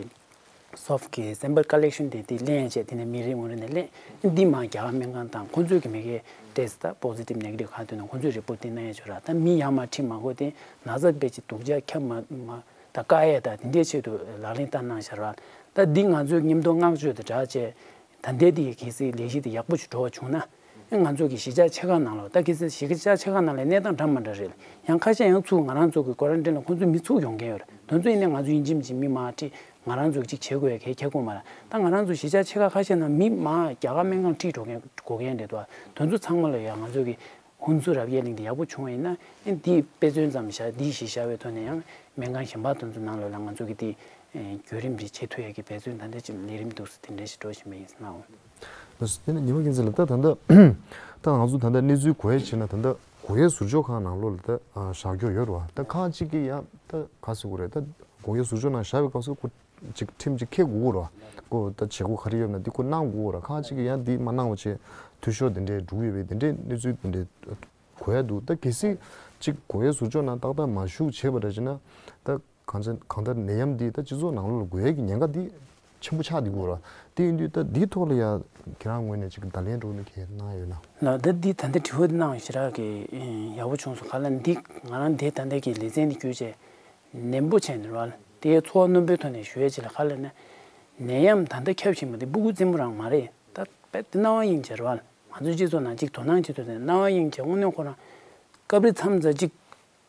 སོབ་གི་སེམ་པལ་ཀ་ལེག་ཤོན་དེ་དེ་ལེན་བྱས། དེ་ནས་མི་རེ་ངོ་རེ་ནས་ལེན། འདི་མར་རྒྱ་གར་སྨན་ཁང་བཏང་། ཁོང་ཚོས་ཀྱི་མི་གའི་ཊེ་སི་ཊི་ད་པོ་སི་ཊིབ་ནེ་གེ་ཊིབ་ག་ཐོན་ན་ཁོང་ཚོས་རི་པོར་ཊི་དེ་གནང་ཡ་བྱོས་ར། ད་མི་ཡར་མར་ཁྲིད་མ་དགོས། དེ་ན་ཚ་དཔེ་ཅིག་སྡུག་ཅག་ཁྱབ་མ་མ་ད་བཀག་ཡས་ད་དེ་འདྲའི་ཆེད་དུ་ལག་ལེན་བསྟར་གནང་བཞག་ར། ད་འདི་ང་ཚོའི་མཉམ་དུ་བསྔགས་བརྗོད་དང་སྦྲགས་བྱས། ད་ལྟའི་དེ་གལ་སྲིད་ལས་གཞི་དེ་ཡག་པོ་ཞིག་འགྲོ་བ་བྱུང་ན། ང་ཚོ་གི་གཞིས་ཆགས་ཆེ་ཁག་ནང་ལ། ད་གལ་སྲིད་གཞིས་ཆགས་ཆེ་ཁག་ནང་ལ་གནས་སྟངས་འདྲ་མི་འདྲ་རེད། ཡང་ཁ་ཤས་ཡང་ཚུར་ང་རང་ཚོ་གི་ཀོ་རན་ཊིན་ལ་ཁོང་ཚོ་མི་ཚུར་ཡོང་མཁན་ཡོད་རེད། དེ་ཚོ་ཡིན་ནའི་ང་ཚོ་ཡིན་གཅིག་མིན་གཅིག་མི་མར་ཁྲིད། ང་རང་ཚོ་གཅིག་བྱེད་དགོས་ཡ་གལ་ཁེལ་གོ་མ་རེད། ད་ང་རང་ཚོ་གཞིས་ཆགས་ཆེ་ཁག་ཁ་ཤས་ནང་མི་མར་རྒྱ་གར་སྨན་ཁང་ཁྲིད་འགྲོ་མཁན་དགོས་མཁན་རེད་དོ། དེ་ཚོ་ཚང་མ་ལ་ཡང་ང་ཚོ་གི་ཧུན་སུར་རབ་དབྱེ་གླིང་དེ་ཡག་པོ་བྱུང་བ་ཡིན་ན། ཨེ་འདི་དཔེ་མཚོན་ཙམ་བཞག་འདི་གཞི་བཞག་པའི་ཐོག་ནས་ཡང་སྨན་ཁང་གཞན་པ་དེ་ཚོ་ནང་ལོགས་ལ་ང་ཚོ་གི་དེ་བརྒྱུད་རིམ་རེ་བྱེད་ཐུབ་ཡ་གི་འབད་བརྩོན་ད་ལྟ་ཅིག་ལས་རིམ་འདུག་སེ་དེ་འདྲ་ཞིག་འགྲོ་བཞིན་པ་ཡིན་ཟེར་ནའོ། ལགས་སོ། དེ་ནས་ཉི་མ་རྒྱལ་མཚན་ལགས། ད་ད་ལྟ་ད་ང་ཚོ་ད་ལྟ་གནས་ཚུལ་གོ་ཡ་བྱས་ན། ད་ལྟ་སྒོ་དབྱེ་ཟུར་འཇོག་ཁང་ནང་ལོགས་ལ་ད་བཞག་རྒྱུ་ཡོད་རེད་བ། ད་ཁག་ཅིག་གིས་ཡང་ད་ག་ཟེར་དགོས་རེད། ད་སྒོ་དབྱེ་ཟུར་འཇོག་ནང་བཞག་པའི་སྐབས་སུ་ཁོ་ཅིག་ཁྲིམས་ཅིག་འཁེལ་དགོས་རེད་བ། ཁོ་ད་བྱེད་སྒོ་ག་རེ་ཡོད་ན་འདི་ཁོ་གནང་དགོས་རེད། ཁག་ཅིག་གིས་ཡང་འདི་མ་གནང་བ་བྱས་འཐུས་ཤོར་དེ་འདྲའི་འགྲོ་གི་ཡོད་པའི་དེ་འདྲའི་གནས་ཚུལ་དེ་འདྲའི་གོ་ཡ་འདུག་ད་གལ་སྲིད་ཅིག་སྒོ་དབྱེ་ཟུར་འཇོག་ནང་ཏག་ཏག་མ་བཞུགས་བྱས་པ་འདྲ་བྱས་ན། ད་གང་ཅི་གང་ལྟར་ནད་ཡམས་འདི་ད་སྤྱི་ཚོགས་ནང་ལོགས་ལ་འགོས་ཡས་ཀྱི་ཉེན་ཁ་འདི་ཆེན་པོ་ཆགས་འདུག་གོ་ར། དེ་ཡིན་དུས་ད་འདིའི་ཐོག་ལ་ཡ་ཁྱེད་རང་ངོས་ནས་ཅིག་བརྡ་ལན་འདྲ་བོ་ནི་ཁྱེད་གནང་ཡོད་ན། ལགས། ད་འདི་ད་ལྟ་དྲི་བ་འདི་གནང་ཞེ་དྲག་གི་ཡག་པོ་བྱུང་སོང་། ག་ལ་འདི་ང་རང་འདི་ད་ལྟ་གི་ལེ་ཚན་འདི་བརྒྱུད་བྱས་ནན་པོ་བྱས་ནས་ར་ལ་དེ་ཚོར་བ་རྣོན་པོའི་ཐོག་ནས་ཞུ་ཡས་ཅིག་ལ། ག་ལ་ན་ནད་ཡམས་ད་ལྟ་ཁྱབ་བཞིན་པ་འདི་སྤུ་གུ་རྩེད་མོ་རང་མ་རེད། ད་དཔེ་འདི་རྣ་བ་གཡེང་བྱས་ར་ལ། ང་ཚོའི་སྤྱི་ཚོགས་ནང་ཅིག་དོ་སྣང་བྱེད་ཐུབ་ནས་རྣ་བ་གཡེང་བྱས་དངོས་གནས་ཁོ་རང་སྐབས་རེ་མཚམས་མཚམས་ཅིག་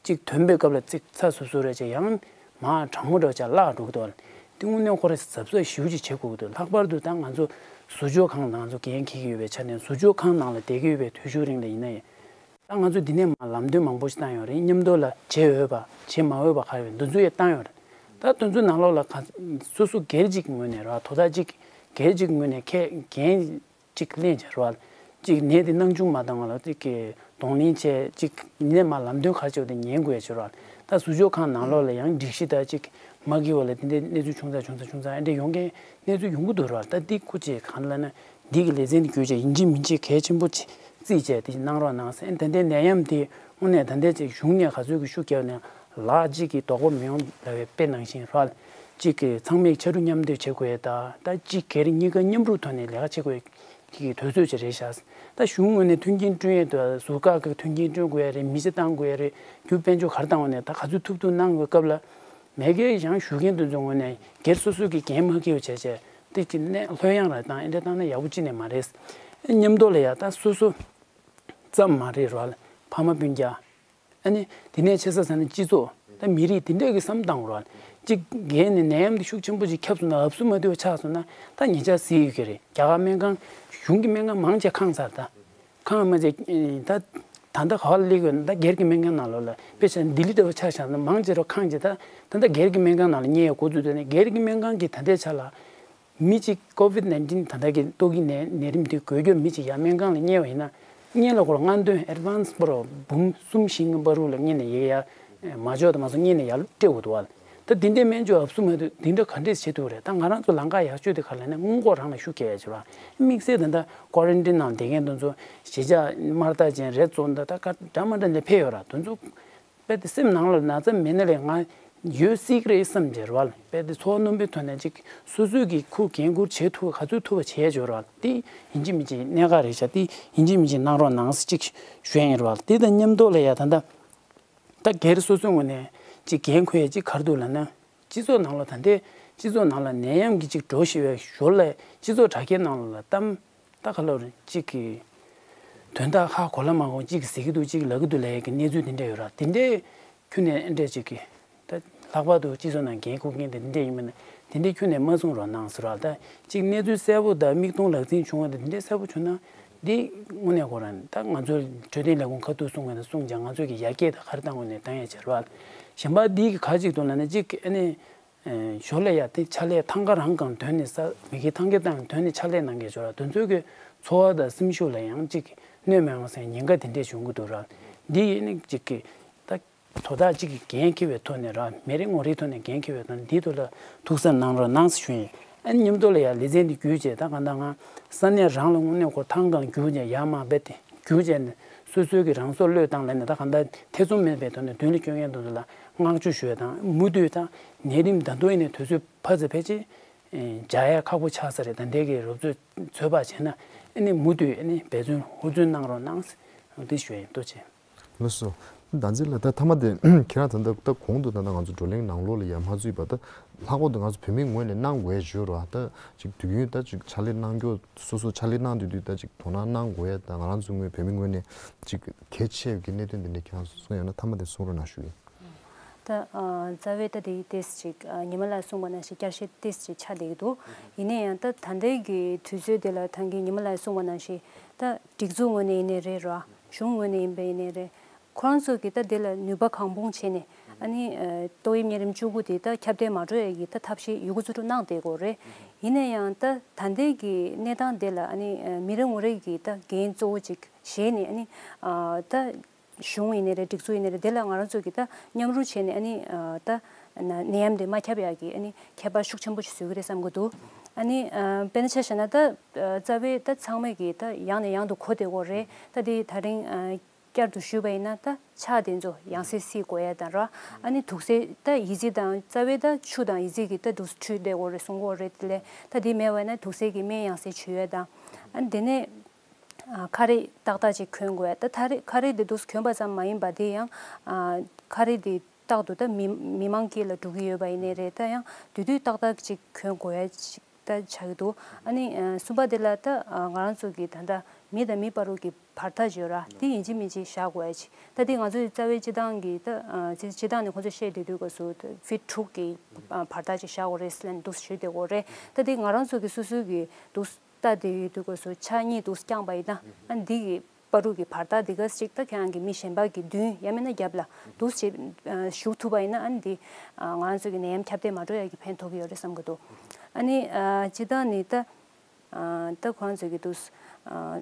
གཅིག་ཐོན་པའི་སྐབས་ལ་ཙིག་ཚ་སུབ་སུབ་རེད་བྱས། ཡང་མར་གྲང་མོ་འདྲ་བྱས་བརླག་འགྲོ་གི་འདུག་བ། དེ་དངོས་གནས་ཁོ་རང་གཟབ་གཟབ་ཞེ་པོ་ཅིག་བྱེད་དགོས་ཀྱི་འདུག་ལྷག་པར་དུ་ད་ང་ཚོ་ཟུར་འཇོག་ཁང་ནང་ཚོ་འགན་འཁྱེར་གྱི་ཡོད་པའི་ཆ་ནས། ཟུར་འཇོག་ཁང་ནང་ལ་བསྡད་ཀྱི་ཡོད་པའི་དུས་ཚོད་རིང་ལ་ཡིན་ན་ཡང་། ད་ང་ཚོ་འདི་ནས་མར་ལམ་སྟོན་མང་པོ་ཞིག་བཏང་ཡོད་རེད། མཉམ་དུ་ལ་བྱེད་འོས་པ་བྱེད་མ་འོས་པ་ག་རེ་ཡོད་འདི་ཚོ་ཡང་བཏང་ཡོད་རེད། ད་དེ་ཚོ་ནང་ལོགས་ལ་ག་སོ་སོ་སྒེར་གཅིག་ངོས་ནས་ར། དོ་བདག་གཅིག་སྒེར་གཅིག་ངོས་ནས་ཁས་འགན་གཅིག་ལེན་བྱས་ར། གཅིག་ནད་དེ་སྣང་ཆུང་མ་བཏང་བ་ལ་གཅིག་གི་གདོང་ལེན་བྱས། གཅིག་ནད་མ་ལམ་སྟོན་ག་རེ་བྱས་པ་དེ་ཉན་དགོས་ཡ་བྱས་ར། ད་ཟུར་འཇོག་ཁང་ནང་ལོགས་ལ་ཡང་སྒྲིག་གཞི་ད་གཅིག་མ་འགལ་བ་ལ་དེ་འདྲའི་གནས་ཚུལ་ཆུང་ཙག་ཆུང་ཙག་ཆུང་ཙག་ཨ་འདྲ་ཡོང་མཁན་གནས་ཚུལ་ཡོང་གི་འདུག་ར། ད་འདི་སྐུ་མཁྱེན་གང་ལ་ན་འདི་གི་ལེ་ཚན་འདི་བརྒྱུད་བྱས་ཡིན་གཅིག་མིན་གཅིག་གལ་ཆེན་པོ་ཅིག་བརྩིས་བྱས་དེ་གནང་རོགས་གནང་ཟེར། ད་ལྟའི་ནད་ཡམས་དེ་དངོས་གནས་ད་ལྟའི་ཅིག་གཞུང་ནས་ག་ཚོད་ཀྱི་ཤུགས་བརྒྱབ་ནས་ལག་གཅིག་གིས་རྡོག་པོ་མི་ཡོང་ལབ་པའི་དཔེ་ནང་བཞིན་ར། གཅིག་གིས་ཚང་མས་ཕྱར་གྲུ་མཉམ་འདེགས་བྱེད་དགོས་ཡ་ད། ད་གཅིག་སྒེར་གཉིས་ཀ་མཉམ་རུབ་ཐོག་ནས་ལས་ཀ་བྱེད་དགོས་ཡ་གི་དུས་ཚོད་ཅིག་རེད་ཤག་ད་གཞུང་ངོས་ནས་མཐུན་རྐྱེན་བསྐྲུན་ཡས་དང་ཟུར་བཀག་གི་མཐུན་རྐྱེན་བསྐྲུན་དགོས་ཡ་རེད། མི་ཆ་བཏང་དགོས་ཡ་རེད། རྒྱུ་དཔལ་འབྱོར་ག་རེ་བཏང་བ་ནས་ད་ག་ཚོད་ཐུབ་ཐུབ་གནང་དགོས། སྐབས་ལ་མེད་མཁན་ཡང་ཞུ་མཁན་དེ་ཚོའི་ངོས་ནས་སྒེར་སོ་སོ་གི་འགན་མ་འཁྱེར་བ་བྱས་བྱས་དེ་གི་གནས་ལྷོད་ཡངས་ར་བཏང་ཨེ་འདྲ་བཏང་ན་ཡག་པོ་ཅི་ནས་མ་རེད། མཉམ་དུ་ལ་ཡ་ད་སོ་སོ་ཙམ་མ་རེད་ར། ཕ་མ་སྤུན་ཀྱག་ཨ་ནི་དེ་ནས་ཆེ་ས་ས་ནས་སྤྱི་ཚོགས་ད་མི་རིགས་དེ་འདྲས་ཀྱི་བསམ་བཏང་རོགས། གཅིག་འགན་ནས་ནད་ཡམས་འདི་ཤུགས་ཆེན་པོ་ཅིག་ཁྱབ་སོང་ན་ཨབ་སུ་མ་ཐུབ་པ་ཆགས་སོང་ན་ད་ཉེ་ཆར་གཟིགས་ཡོད་ཀྱི་རེད། རྒྱ་གར་སྨན་ཁང་གཞུང་གི་སྨན་ཁང་མང་ཆེ་ཁེངས་ཚར། ད་ཁེངས་མ་ཆེ་ད་ད་ལྟ་ག་བ་སླེབས་ཡོད་ན་ད་སྒེར་གྱི་སྨན་ཁང་ནང་ལོགས་ལ་དཔེ་ཆ་ལྡི་ལི་འདྲ་བ་ཆ་བཞག་ན་མང་ཆེ་རོ་ཁེངས་ཆེ། ད་ད་ལྟ་སྒེར་གྱི་སྨན་ཁང་ནང་ལ་གཉེར་ཡ་འགོ་བཙུགས་དུས་ནས་སྒེར་གྱི་སྨན་ཁང་གི་ད་ལྟའི་ཆ་ལ། མི་གཅིག་ཀོ་ཝིད་ནའིན་ཊིན་ད་ལྟ་གི་ཏོག་དབྱིབས་ནད་ནད་རིམས་དེ་འགོས་ཀྱོག་མི་གཅིག་ཡར་སྨན་ཁང་ལ་གཉེར་བ་ཡིན་ན། གཉེར་ལ་ཁོ་ལ་སྔ་འདོན་ཨེཌ་ཝན་སི་པོ་རོ་འབུམ་གསུམ་བཞི་གི་བར་དུ་ལ་གཉེར་ནས་ཡ་ཡ་མ་འཇོག་དང་མ་སོང་གཉེར་ནས་ཡར་སྤྲད་དགོས་འདུག་བ། ད་དེ་འདྲའི་སྨན་བཅོས་ཨབ་སུ་མ་ཐུབ་དེ་འདྲ་ག་འདྲས་བྱེད་ཐུབ་རེད། ད་ང་རང་ཚོ་ལམ་ཁ་ཡག་ཤོས་དེ་ག་ལ་ནས་སྔོན་འགོག་རང་ལ་ཤུགས་རྒྱག་ཡ་བྱེད་ར། དམིགས་བསལ་ད་ལྟ་ཀོ་རན་ཊིན་ནང་བསྡད་མཁན་དེ་ཚོ་གཞིས་ཆགས་དམར་རྟགས་ཅན་རེད་ཚོ་ད་ད་ག་འདྲ་མ་འདྲ་ནས་ཕེབས་ཡོད་ར། དེ་ཚོ། དཔེ་དེ་སེམས་ནང་ལ་ན་ཚ་མེད་ན་ལས་ང་ཡོད་སྲིད་ཀྱི་རེད་བསམ་བྱས་ར་བ་ལ། དཔེ་དེ་ཚོར་བ་རྣོན་པོའི་ཐོག་ནས་ཅིག་སོ་སོས་ཀྱི་ཁུར་འགན་འཁུར་བྱེད་ཐུབ་ག་ཚོད་ཐུབ་པ་བྱས་བྱས་ར་བ་ལ། དེ་ཡིན་གཅིག་མིན་གཅིག་གནད་འགག་རེད་ཤག་དེ་ཡིན་གཅིག་མིན་གཅིག་གནང་རོགས་གནང་ཟེར་ཅིག་ཞུ་ཡ་ཡིན་ར་བ་ལ། དེ་དང་མཉམ་དུ་ལ་ཡ་ད་ལྟ་ད་སྒེར་སོ་སོའི་ངོས་ནས་ཅིག་འགན་འཁུར་ཡ་ཅིག་ག་རེ་འདུག་ལབ་ན། སྤྱི་ཚོགས་ནང་ལ་ད་ལྟའི་སྤྱི་ཚོགས་ནང་ལ་ནད་ཡམས་ཀྱི་ཅིག་འགྲོ་བཞིན་པའི་ཞོར་ལ་སྤྱི་ཚོགས་དྲ་རྒྱའི་ནང་ལ་གཏམ་ད་ག་ལབ་རེད། གཅིག་གི་དོན་དག་ཧ་གོ་ལ་མ་གོ་གཅིག་གིས་ཟེར་གྱི་འདུག་གཅིག་གིས་ལབ་ཀྱི་འདུག་ལབ་ཡས་ཀྱི་གནས་ཚུལ་དེ་འདྲ་ཡོད་ར། དེ་འདྲའི་ཁྱོན་ནས་ཨེ་འདྲས་གཅིག་གིས་ད་ལྷག་པར་དུ་སྤྱི་ཚོགས་ནང་འགན་འཁུར་མཁན་དེ་འདི་འདྲས་ཡིན་མིན་དེ་འདྲའི་ཁྱོན་ནས་མ་གསུང་རོགས་གནང་ཟེར་བ། ད་གཅིག་གནས་ཚུལ་གསལ་པོ་དང་མིག་མཐོང་ལག་ཟིན་བྱུང་བ་དེ་འདྲའི་གསལ་པོ་བྱུང་ན་འདི་དངོས་གནས་ཁོ་རང་ད་ང་ཚོའི་འཕྲོད་བསྟེན་ལས་ཁུངས་ཁ་ཐུག་གསུང་མཁན་དང་གསུང་ཀྱང་ང་ཚོ་གི་ཡར་རྒྱས་དང་ག་རེ་བཏང་དགོས་ནས་བཏང་ཡ་བྱེད་ར། གཞན་པ་འདི་གི་ག་གཅིག་ཏུ་ལབ་ན་གཅིག་ཨ་ནི། ཞོར་ལ་ཡ་དེ་ཕྱག་ལས་ཐང་ག་རང་གང་དོན་ནི་ས་མི་གི་ཐང་ག་དང་དོན་ནི་ཕྱག་ལས་གནང་མཁན་ཞོར་ལ་དོན་ཚོད་ཀྱི་འཚོ་བ་དང་སེམས་ཤུགས་ལ་ཡང་ཅིག་གནོད་མི་འོང་ཟེར་ཉེན་ཁ་དེ་འདྲས་བྱུང་གི་འདུག་ར། འདི་ཡིན་ནི་ཅིག་གི་ད་དོ་བདག་ཅིག་གི་འགན་འཁྱེར་བའི་ཐོག་ནས་ར་མི་རེ་ངོ་རེའི་ཐོག་ནས་འགན་འཁྱེར་བའི་ཐོག་ནས་འདིའི་ཐོག་ལ་ཐུགས་གཟབ་གནང་རོགས་གནང་ཟེར་ཞུ་ཡིན། ཨ་ནི་མཉམ་དུ་ལ་ཡ་ལེ་ཚན་འདི་བརྒྱུད་བྱས་ད་གང་ལྟར་ང་ས་གནས་རང་ལ་དངོས་གནས་ཁོ་ཐང་གང་བརྒྱུད་བྱས་ཡར་མར་རྦད་དེ་བརྒྱུད་བྱས་ནས་སོ་སོའི་གི་རང་སྲོག་བློས་བཏང་ལབ་ནས་ད་གང་ལྟར་ཐེ་ཚོམ་མེད་པའི་ཐོག་ནས་མདུན་ལ་སྐྱོད་མཁན་དེ་ཚོ་ལ་བསྔགས་བརྗོད་ཞུ་ཡ་དང་མུ་མཐུད་ད་ནད་རིམས་ད་དུང་ཡིན་ནའི་དུས་ཚོད་ཕར་ཚུར་ཕལ་ཆེར་བྱ་ཡ་ཁག་པོ་ཆགས་ས་རེད། ད་འདས་ཀྱི་རོབ་ཚོད་ཚོད་དཔག་བྱས་ན་ཨ་ནི་མུ་མཐུད་ཨ་ནི་འབད་བརྩོན་ཧུར་བརྩོན་གནང་རོགས་གནང་ཟེར་འདི་ཞུ་ཡ་ཡིན། ཐུགས་རྗེ་ཆེ། ལགས་སོ། ད་འཛིན་ལ་ད་མཐའ་མ་དེ་ཁྱེད་རང་ད་ལྟ་ད་གོང་དུ་ད་ལྟ་ང་ཚོ་བགྲོ་གླེང་ནང་ལོགས་ལ་ཡར་མ་ཚུད་པ་ད་ལྷག་པར་དུ་ང་ཚོ་བོད་མིའི་ངོས་ནས་གནང་དགོས་ཞུ་རོགས་ད་ཅིག་དུས་རྒྱུན་ད་ཅིག་ཕྱག་ལས་གནང་རྒྱུ་སོ་སོ་ཕྱག་ལས་གནང་དུས་དུས་ད་ཅིག་དོ་སྣང་གནང་དགོས་ཡ་ད་ང་རང་ཚོ་ངོས་བོད་མིའི་ངོས་ནས་ཅིག་གལ་ཆེ་བའི་གནད་དོན་དེ་འདྲ་ཁྱེད་རང་ཚོ་གསུངས་ཡོད་ན་མཐའ་མ་དེ་གསུང་རོགས་གནང་ཞུ་ཡིན། ད་ཨ་རྩ་བའི་ད་དེ་ཏེས་ཅིག་ཨ་ཉི་མ་ལགས་གསུངས་པ་ནང་བཞིན་བསྐྱར་བཤད་ཏེས་ཅིག་ཆགས་བསྡད་ཀྱི་འདུག་ཡིན་ན་ཡང་ད་ད་ལྟའི་གི་དུས་ཚོད་དེ་ལ་ད་གིན་ཉི་མ་ལགས་གསུངས་པ་ནང་བཞིན་ད་སྒྲིག་འཛུགས་ངོས་ནས་ཡིན་ནའི་རེད་ར། གཞུང་ངོས་ནས་ཡིན་པ་ཡིན་ནའི་རེད། ཁོ་རང་ཚོ་གིས་ད་དེ་ལ་ནུས་པ་གང་སྤུངས་བྱས་ནས་ཨ་ནི་ཨ་ཏོག་དབྱིབས་གཉན་རིམས་བཅུ་དགུ་དེ་ད་ཁྱབ་གདལ་མ་འགྲོ་ཡ་གི་ད་ཐབས་ཤེས་ཡོད་རྒུ་ཚུལ་ཁྲིམས་གནང་བསྡད་ཀྱི་ཡོད་རེད། ཡིན་ན་ཡང་ད་ད་ལྟའི་གི་གནས་སྟངས་དེ་ལ་ཨ་ནི་ཨ་མི་རེ་ངོ་རེ་གིས་ད་འགན་གཙོ་བོ་ཅིག་བཞེས་ནས་ཨ་ནི་ཨ་ད་གཞུང་ཡིན་ནའི་རེད། སྒྲིག་འཛུགས་ཡིན་ནའི་རེད། དེ་ལ་ང་རང་ཚོ་གིས་ད་མཉམ་རུབ་བྱས་ནས་ཨ་ནི་ཨ་ད་ན་ནད་ཡམས་དེ་མ་ཁྱབ་ཡག་གི་ཨ་ནི་ཁྱད་པར་ཤུགས་ཆེན་པོ་ཞིག་བཟོ་གི་རེད་བསམ་གི་འདུག་ཨ་ནི་ཨ་དཔེར་ན་ཆ་བཞག་ན་ད་ཨ་རྩ་བའི་ད་ཚང་མས་གིས་ད་ཡང་ནས་ཡང་དུ་གོ་བསྡད་ཀྱི་ཡོད་རེད། ད་དེ་ད་རིང་ཨ་བསྐྱར་དུ་ཞུས་པ་ཡིན་ན་ད་ཕྱག་དེ་ཚོ་ཡང་སེ་བསིལ་དགོས་ཡ་དང་ར། ཨ་ནི་དུག་སེལ་ད་ཡི་ཙི་དང་རྩ་བའི་ད་ཆུ་དང་ཡི་ཙི་གིས་ད་དུག་འཁྲུད་བསྡད་ཀྱི་ཡོད་རེད་གསུང་གི་ཡོད་རེད། དེ་ལས་ད་དེ་མེད་པ་ཡིན་ན་དུག་སེལ་གྱི་སྨན་ཡང་སེ་བྱུག་ཡ་དང་། ཨ་ནི་དེ་ནས་ཨ་ཁ་རས་ཏག་ཏག་ཅིག་གོན་དགོས་ཡ། ད་ད་རེས་ཁ་རས་དེ་དུས་གོན་པ་ཙམ་མ་ཡིན་པ་དེ་ཡང་ཨ་ཁ་རས་དེ་རྟག་ཏུ་ད་མི་མི་མང་དཀྱིལ་ལ་འགྲོ་གི་ཡོད་པ་ཡིན་ནའི་རེད། ད་ཡང་དུས་དུས་ཏག་ཏག་ཅིག་གོན་དགོས་ཡ་ཅིག་ད་ཆགས་ཀྱི་འདུག་ཨ་ནི་ཨ་གསུམ་པ་དེ་ལ་ད་ཨ་ང་རང་ཚོ་གི་ད་ལྟ་མི་དང་མི་བར་དུ་གི་བར་ཐག་ཅིག་ཡོད་ར། དེ་ཡིན་གཅིག་མིན་གཅིག་བཞག་དགོས་ཡ་ཅིག་ད་དེ་ང་ཚོའི་རྩ་བའི་སྤྱི་བཏང་གི་ད་ཨ་སྤྱི་སྤྱི་བཏང་ནས་ཁོང་ཚོས་བཤད་བསྡད་དུས་སྐབས་སུ་ད་ཕིཊ་དྲུག་གི་ཨ་བར་ཐག་ཅིག་བཞག་དགོས་རེད་ཟེར་ནས་འདུག་ཞུས་བསྡད་ཀྱི་ཡོད་རེད། ད་དེ་ང་རང་ཚོ་གི་སོ་སོའི་གི་འདུག་ལྟ་དེ་ཡོད་དུས་སྐབས་སུ་ཕྱག་གཉིས་འདུག་བརྐྱངས་པ་ཡིན་ན་ཨ་ནི་འདི་གི་བར་དུ་གི་བར་ཐག་འདི་ག་ཅིག་ད་ཁྱེད་རང་གི་མི་གཞན་པ་གི་མདུན་ཡང་མིན་ན་རྒྱབ་ལ་འདུག་ཅིག་ཨ་བཞུགས་ཐུབ་པ་ཡིན་ན་ཨ་ནི་འདི་ཨ་ང་རང་ཚོ་གི་ནད་ཡམས་ཁྱབ་གདལ་མ་འགྲོ་ཡ་གི་ཕན་ཐོགས་ཀྱི་ཡོད་རེད་བསམ་གི་འདུག་ཨ་ནི་ཨ་སྤྱི་བཏང་ནི་ད་ཨ་ད་ཁོ་རང་ཚོ་གི་འདུག་ཨ་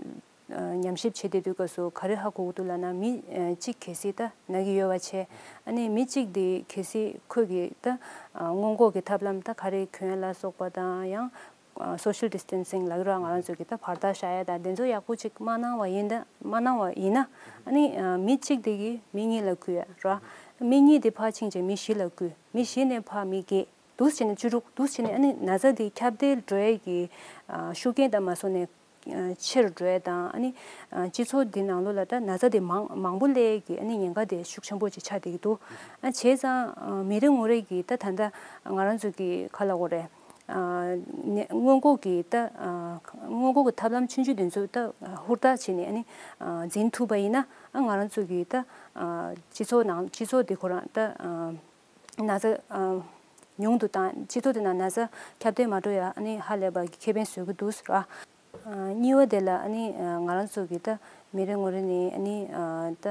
ཨ་ཉམས་ཞིབ་བྱེད་བསྡད་དུས་སྐབས་སུ་ག་རེ་ཧ་གོ་གི་འདུག་ལབ་ན་མི་ཨ་གཅིག་གལ་སྲིད་ད་ན་གི་ཡོད་པ་བྱས། ཨ་ནི་མི་གཅིག་དེ་གལ་སྲིད་ཁོས་གི་ད་ཨ་སྔོན་འགོག་གི་ཐབས་ལམ་ད་ག་རེ་གྱོན་ལ་སོགས་པ་དང་ཡང་། སོ་ཤལ་ཌི་སི་ཊེན་སིང་ལབ་ཀྱི་ར། ང་རང་ཚོ་གི་ད་བར་ཐག་བཞག་ཡ་དང་དེ་ཚོ་ཡག་པོ་ཅིག་མ་གནང་བ་ཡིན་ད་མ་གནང་བ་ཡིན་ན་ཨ་ནི་མི་གཅིག་དེ་གིས་མི་གཉིས་ལ་འགོས་ཡ་ར། མི་གཉིས་དེ་ཕར་ཕྱིན་བྱས་མི་བཞི་ལ་འགོས། མི་བཞི་ནས་ཕར་མི་བརྒྱད། འདུག་བྱས་ནས་བཅུ་དྲུག་འདུག་བྱས་ནས་ཨ་ནི་ན་ཚ་དེ་ཁྱབ་གདལ་འགྲོ་ཡ་གི་ཤུགས་རྐྱེན་དང་མ་སོང་ནས་ཆེ་རུ་འགྲོ་ཡ་དང་ཨ་ནི་སྤྱི་ཚོགས་འདི་ནང་ལོགས་ལ་ད་ན་ཚ་དེ་མང་མང་པོ་སླེབས་ཡ་གི་ཨ་ནི་ཉེན་ཁ་དེ་ཤུགས་ཆེན་པོ་ཅིག་ཆགས་བསྡད་ཀྱི་འདུག་ཨ་བྱས་ཙང་མི་རེ་ངོ་རེ་གི་ད་ད་ལྟ་ང་རང་ཚོ་གི་ག་ལབ་དགོས་རེད། ཨ་ནས་སྔོན་འགོག་གི་ད་ཨ་སྔོན་འགོག་གི་ཐབས་ལམ་ཆུང་ཆུང་དེ་ཚོ་ད་ཧུར་ཐག་བྱས་ནས་ཨ་ནི་ཨ་འཛིན་ཐུབ་པ་ཡིན་ན་ཨ་ང་རང་ཚོ་གི་ད་ཨ་སྤྱི་ཚོགས་ནང་སྤྱི་ཚོགས་འདི་ཁོ་རང་ད་ཨ་ན་ཚ་ཨ་ཉུང་དུ་བཏང་སྤྱི་ཚོགས་འདི་ནང་ན་ཚ་ཁྱབ་གདལ་མ་འགྲོ་ཡ་ཨ་ནི་ཧ་ལས་པ་གི་ཁེ་ཕན་བཟོ་གི་འདུག་ཟེར་བ། ཨ་གཉིས་པ་དེ་ལ་ཨ་ནི་ཨ་ང་རང་ཚོ་གི་ད་མི་རེ་ངོ་རེ་ནས་ཨ་ནི་ཨ་ད་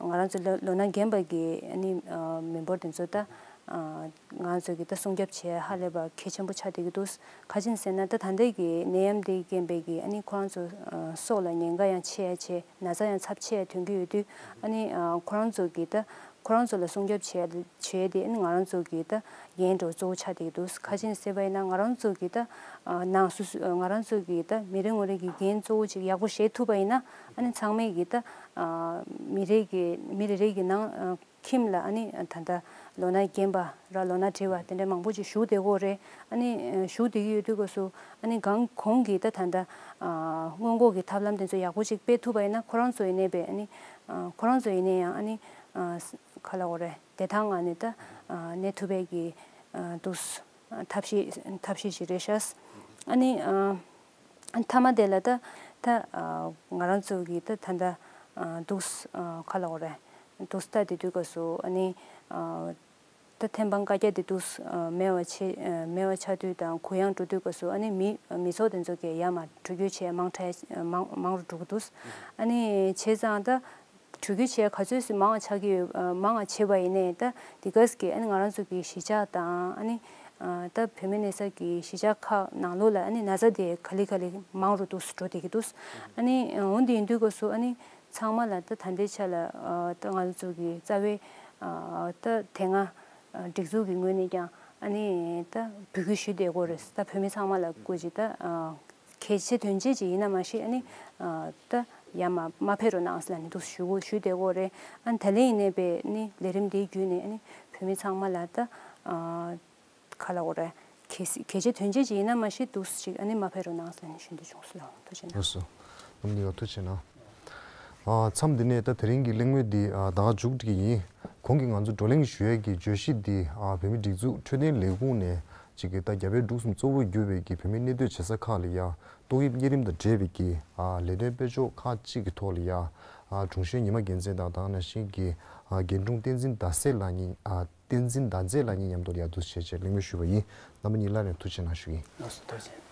ང་རང་ཚོ་ལོ་ལོ་ན་རྒན་པ་གི་ཨ་ནི་ཨ་མི་འབོར་དེ་ཚོ་ད་ཨ་ང་རང་ཚོ་གི་ད་སྲུང་སྐྱོབ་བྱེད་ཧ་ལས་པ་གལ་ཆེན་པོ་ཆགས་བསྡད་ཀྱི་འདུག་ག་ཅི་ཡིན་ཟེར་ན་ད་ད་ལྟའི་གི་ནད་ཡམས་འདི་རྐྱེན་པས་གི་ཨ་ནི་ཁོ་རང་ཚོ་ཨ་སྲོག་ལ་ཉེན་ཁ་ཡང་ཆེ་ཡ་ཆེ། ན་ཚ་ཡང་ཚབས་ཆེ་ཐོན་གྱི་ཡོད་དུས་ཨ་ནི་ཨ་ཁོ་རང་ཚོ་གི་ད་ཁོ་རང་ཚོ་ལ་སྲུང་སྐྱོབ་བྱེད་བྱེད་དེ་ཨ་ནི་ང་རང་ཚོ་གི་ད་འགན་འགྲོ་གཙོ་བོ་ཆགས་བསྡད་ཀྱི་འདུག་ག་ཅི་ཡིན་ཟེར་བ་ཡིན་ན་ང་རང་ཚོ་གི་ད་ཨ་ནང་སོ་སོ་ང་རང་ཚོ་གི་ད་མི་རེ་ངོ་རེ་གི་འགན་གཙོ་བོ་ཅིག་ཡག་པོ་བཞེས་ཐུབ་པ་ཡིན་ན་ཨ་ནི་ཚང་མས་གི་ད་ཨ་མི་རེ་གི་མི་རེ་རེ་གི་ནང་ཨ་ཁྱིམ་ལ་ཨ་ནི་ད་ལྟ་ལོ་ན་རྒན་པ་ར་ལོ་ན་བགྲེས་པ་དེ་འདྲ་མང་པོ་ཅིག་བཞུགས་བསྡད་ཀྱི་ཡོད་རེད། ཨ་ནི་ཨ་བཞུགས་བསྡད་ཀྱི་ཡོད་དུས་སྐབས་སུ་ཨ་ནི་གང་གོང་གི་ད་ད་ལྟ་ཨ་སྔོན་འགོག་གི་ཐབས་ལམ་དེ་ཚོ་ཡག་པོ་ཅིག་སྤེལ་ཐུབ་པ་ཡིན་ན་ཁོ་རང་ཚོ་ཡིན་ནའི་བས་ཨ་ནི་ཨ་ཁོ་རང་ཚོ་ཡིན་ནའི་ཡང་ཨ་ནི་ཨ་ག་ལབ་དགོས་རེད། བདེ་ཐང་ངང་ནས་ད་ཨ་གནས་ཐུབ་པའི་གི་ཨ་འདུག་ཐབས་ཤེས་ཐབས་ཤེས་ཤིག་རེད་ཤག་ཨ་ནི་ཨ་མཐའ་མ་དེ་ལ་ད་ད་ཨ་ང་རང་ཚོ་གི་ད་ད་ལྟ་ཨ་འདུག་ཨ་ག་ལབ་དགོས་རེད། འདུག་ལྟ་དེ་དུས་སྐབས་སུ་ཨ་ནི་ཨ་ད་ཐེམ་སྤང་བཀའ་རྒྱ་དེ་འདུག་ཨ་མེད་པ་ཆེ་ཨ་མེད་པ་ཆགས་དུས་དང་གུ་ཡངས་འགྲོ་དུས་སྐབས་སུ་ཨ་ནི་མི་མི་ཚོགས་དེ་ཚོ་གི་ཡར་མར་འགྲོ་སྐྱོད་བྱས་མང་དྲགས་མང་མང་རུ་འགྲོ་གི་འདུག་ཨ་ནི་བྱས་ཙང་ད། འགྲུལ་སྐྱོད་བྱས་ག་ཚོད་ཙམ་མང་བ་ཆགས་ཀྱི་ཡོད་ཨ་མང་བ་བྱས་པ་ཡིན་ནའི་ད་འདི་ག་ཙམ་གྱི་ཨ་ནི་ང་རང་ཚོ་གི་གཞིས་ཆགས་དང་ཨ་ནི་ ཨ་ད་བོད་མི་གནས་ས་གི་གཞིས་ཆགས་ཁག་ནང་ལོགས་ལ་ཨ་ནི་ན་ཚ་དེ་ག་ལེ་ག་ལེ་མང་རུ་འདུག་སེ་འགྲོ་བསྡད་ཀྱི་འདུག་ཨ་ནི་འོ་འདི་ཡིན་དུས་སྐབས་སུ་ཨ་ནི་ཚང་མ་ལ་ད་ད་ལྟའི་ཆ་ལ་ཨ་ད་ང་ཚོ་གི་རྩ་བའི་ཨ་ད་དེ་སྔ་ཨ་སྒྲིག་འཛུགས་ཀྱི་ངོས་ནས་ཀྱང་ཨ་ནི་ད་འབོད་སྐུལ་ཞུས་བསྡད་ཀྱི་ཡོད་རེད། ད་བོད་མི་ཚང་མ་ལ་སྐུ་མཁྱེན་ད་ཨ་གལ་ཆེ་དོན་ཆེ་ཅིག་ཡིན་ན་མ་གཞི་ཨ་ནི་ཨ་ད་ཡར་མར་མ་ཕེབས་རོགས་གནང་ཟེར་ལབ་ནས་འདུག་སེ་ཞུ་ཞུས་བསྡད་ཀྱི་ཡོད་རེད། ཨ་ནི་ད་ལན་ཡིན་ནའི་པས་ནི་ལས་རིམ་འདིའི་བརྒྱུད་ནས་ཨ་ནི་བོད་མི་ཚང་མ་ལ་ད་ཨ་ག་ལབ་དགོས་རེད། གལ་སྲིད་གལ་ཆེ་དོན་ཆེ་ཅིག་ཡིན་ན་མ་གཞི་འདུག་སེ་ཅིག་ཨ་ནི་མ་ཕེབས་རོགས་གནང་ཟེར་ནས་ཞུ་འདོད་བྱུང་སོང་། ཐུགས་རྗེ་གནང་། ལགས་སོ། རྣམ་གཉིས་ལ་ཐུགས་རྗེ་གནང་། ཨ་མཚམས་འདི་ནས་ད་དེ་རིང་གི་གླེང་མོལ་འདི་ཨ་ད་ག་མཇུག་སྒྲིལ་གྱི་ཡིན། གོང་གི་ང་ཚོ་བགྲོ་གླེང་ཞུ་ཡས་ཀྱི་བརྗོད་གཞི་འདི་ཨ་བོད་མིའི་སྒྲིག་འཛུགས་འཕྲོད་བསྟེན་ལས་ཁུངས་ནས་ཅིག་གི་ད་རྒྱ་བལ་འབྲུག་གསུམ་གཙོ་བོར་གྱུར་པའི་གི་བོད་མིའི་གནས་སྡོད་བྱེད་ས་ཁག་ལ་ཡ་ཏོག་དབྱིབས་གཉན་རིམས་དང་འབྲེལ་བའི་གི་ཨ་ལས་དོན་སྤེལ་ཕྱོགས་ཁག་ཅིག་གི་ཐོག་ལ་ཡ་ཨ་དྲུང་ཆེ་ཉི་མ་རྒྱལ་མཚན་དང་ད་ག་ནང་བཞིན་གྱི་ཨ་རྒན་དྲུང་བསྟན་འཛིན་ཟླ་སྲས་ལགས་གཉིས་ཨ་བསྟན་འཛིན་ཟླ་མཛེས་ལགས་གཉིས་མཉམ་དུ་ཡར་འདུག་བྱས་བྱས་གླེང་མོལ་ཞུས་པ་ཡིན། རྣམ་པ་གཉིས་སླར་ཡང་ཐུགས་རྗེ་གནང་ཞུ་ཡིན། ལགས་སོ། ཐུགས་རྗེ་ཆེ།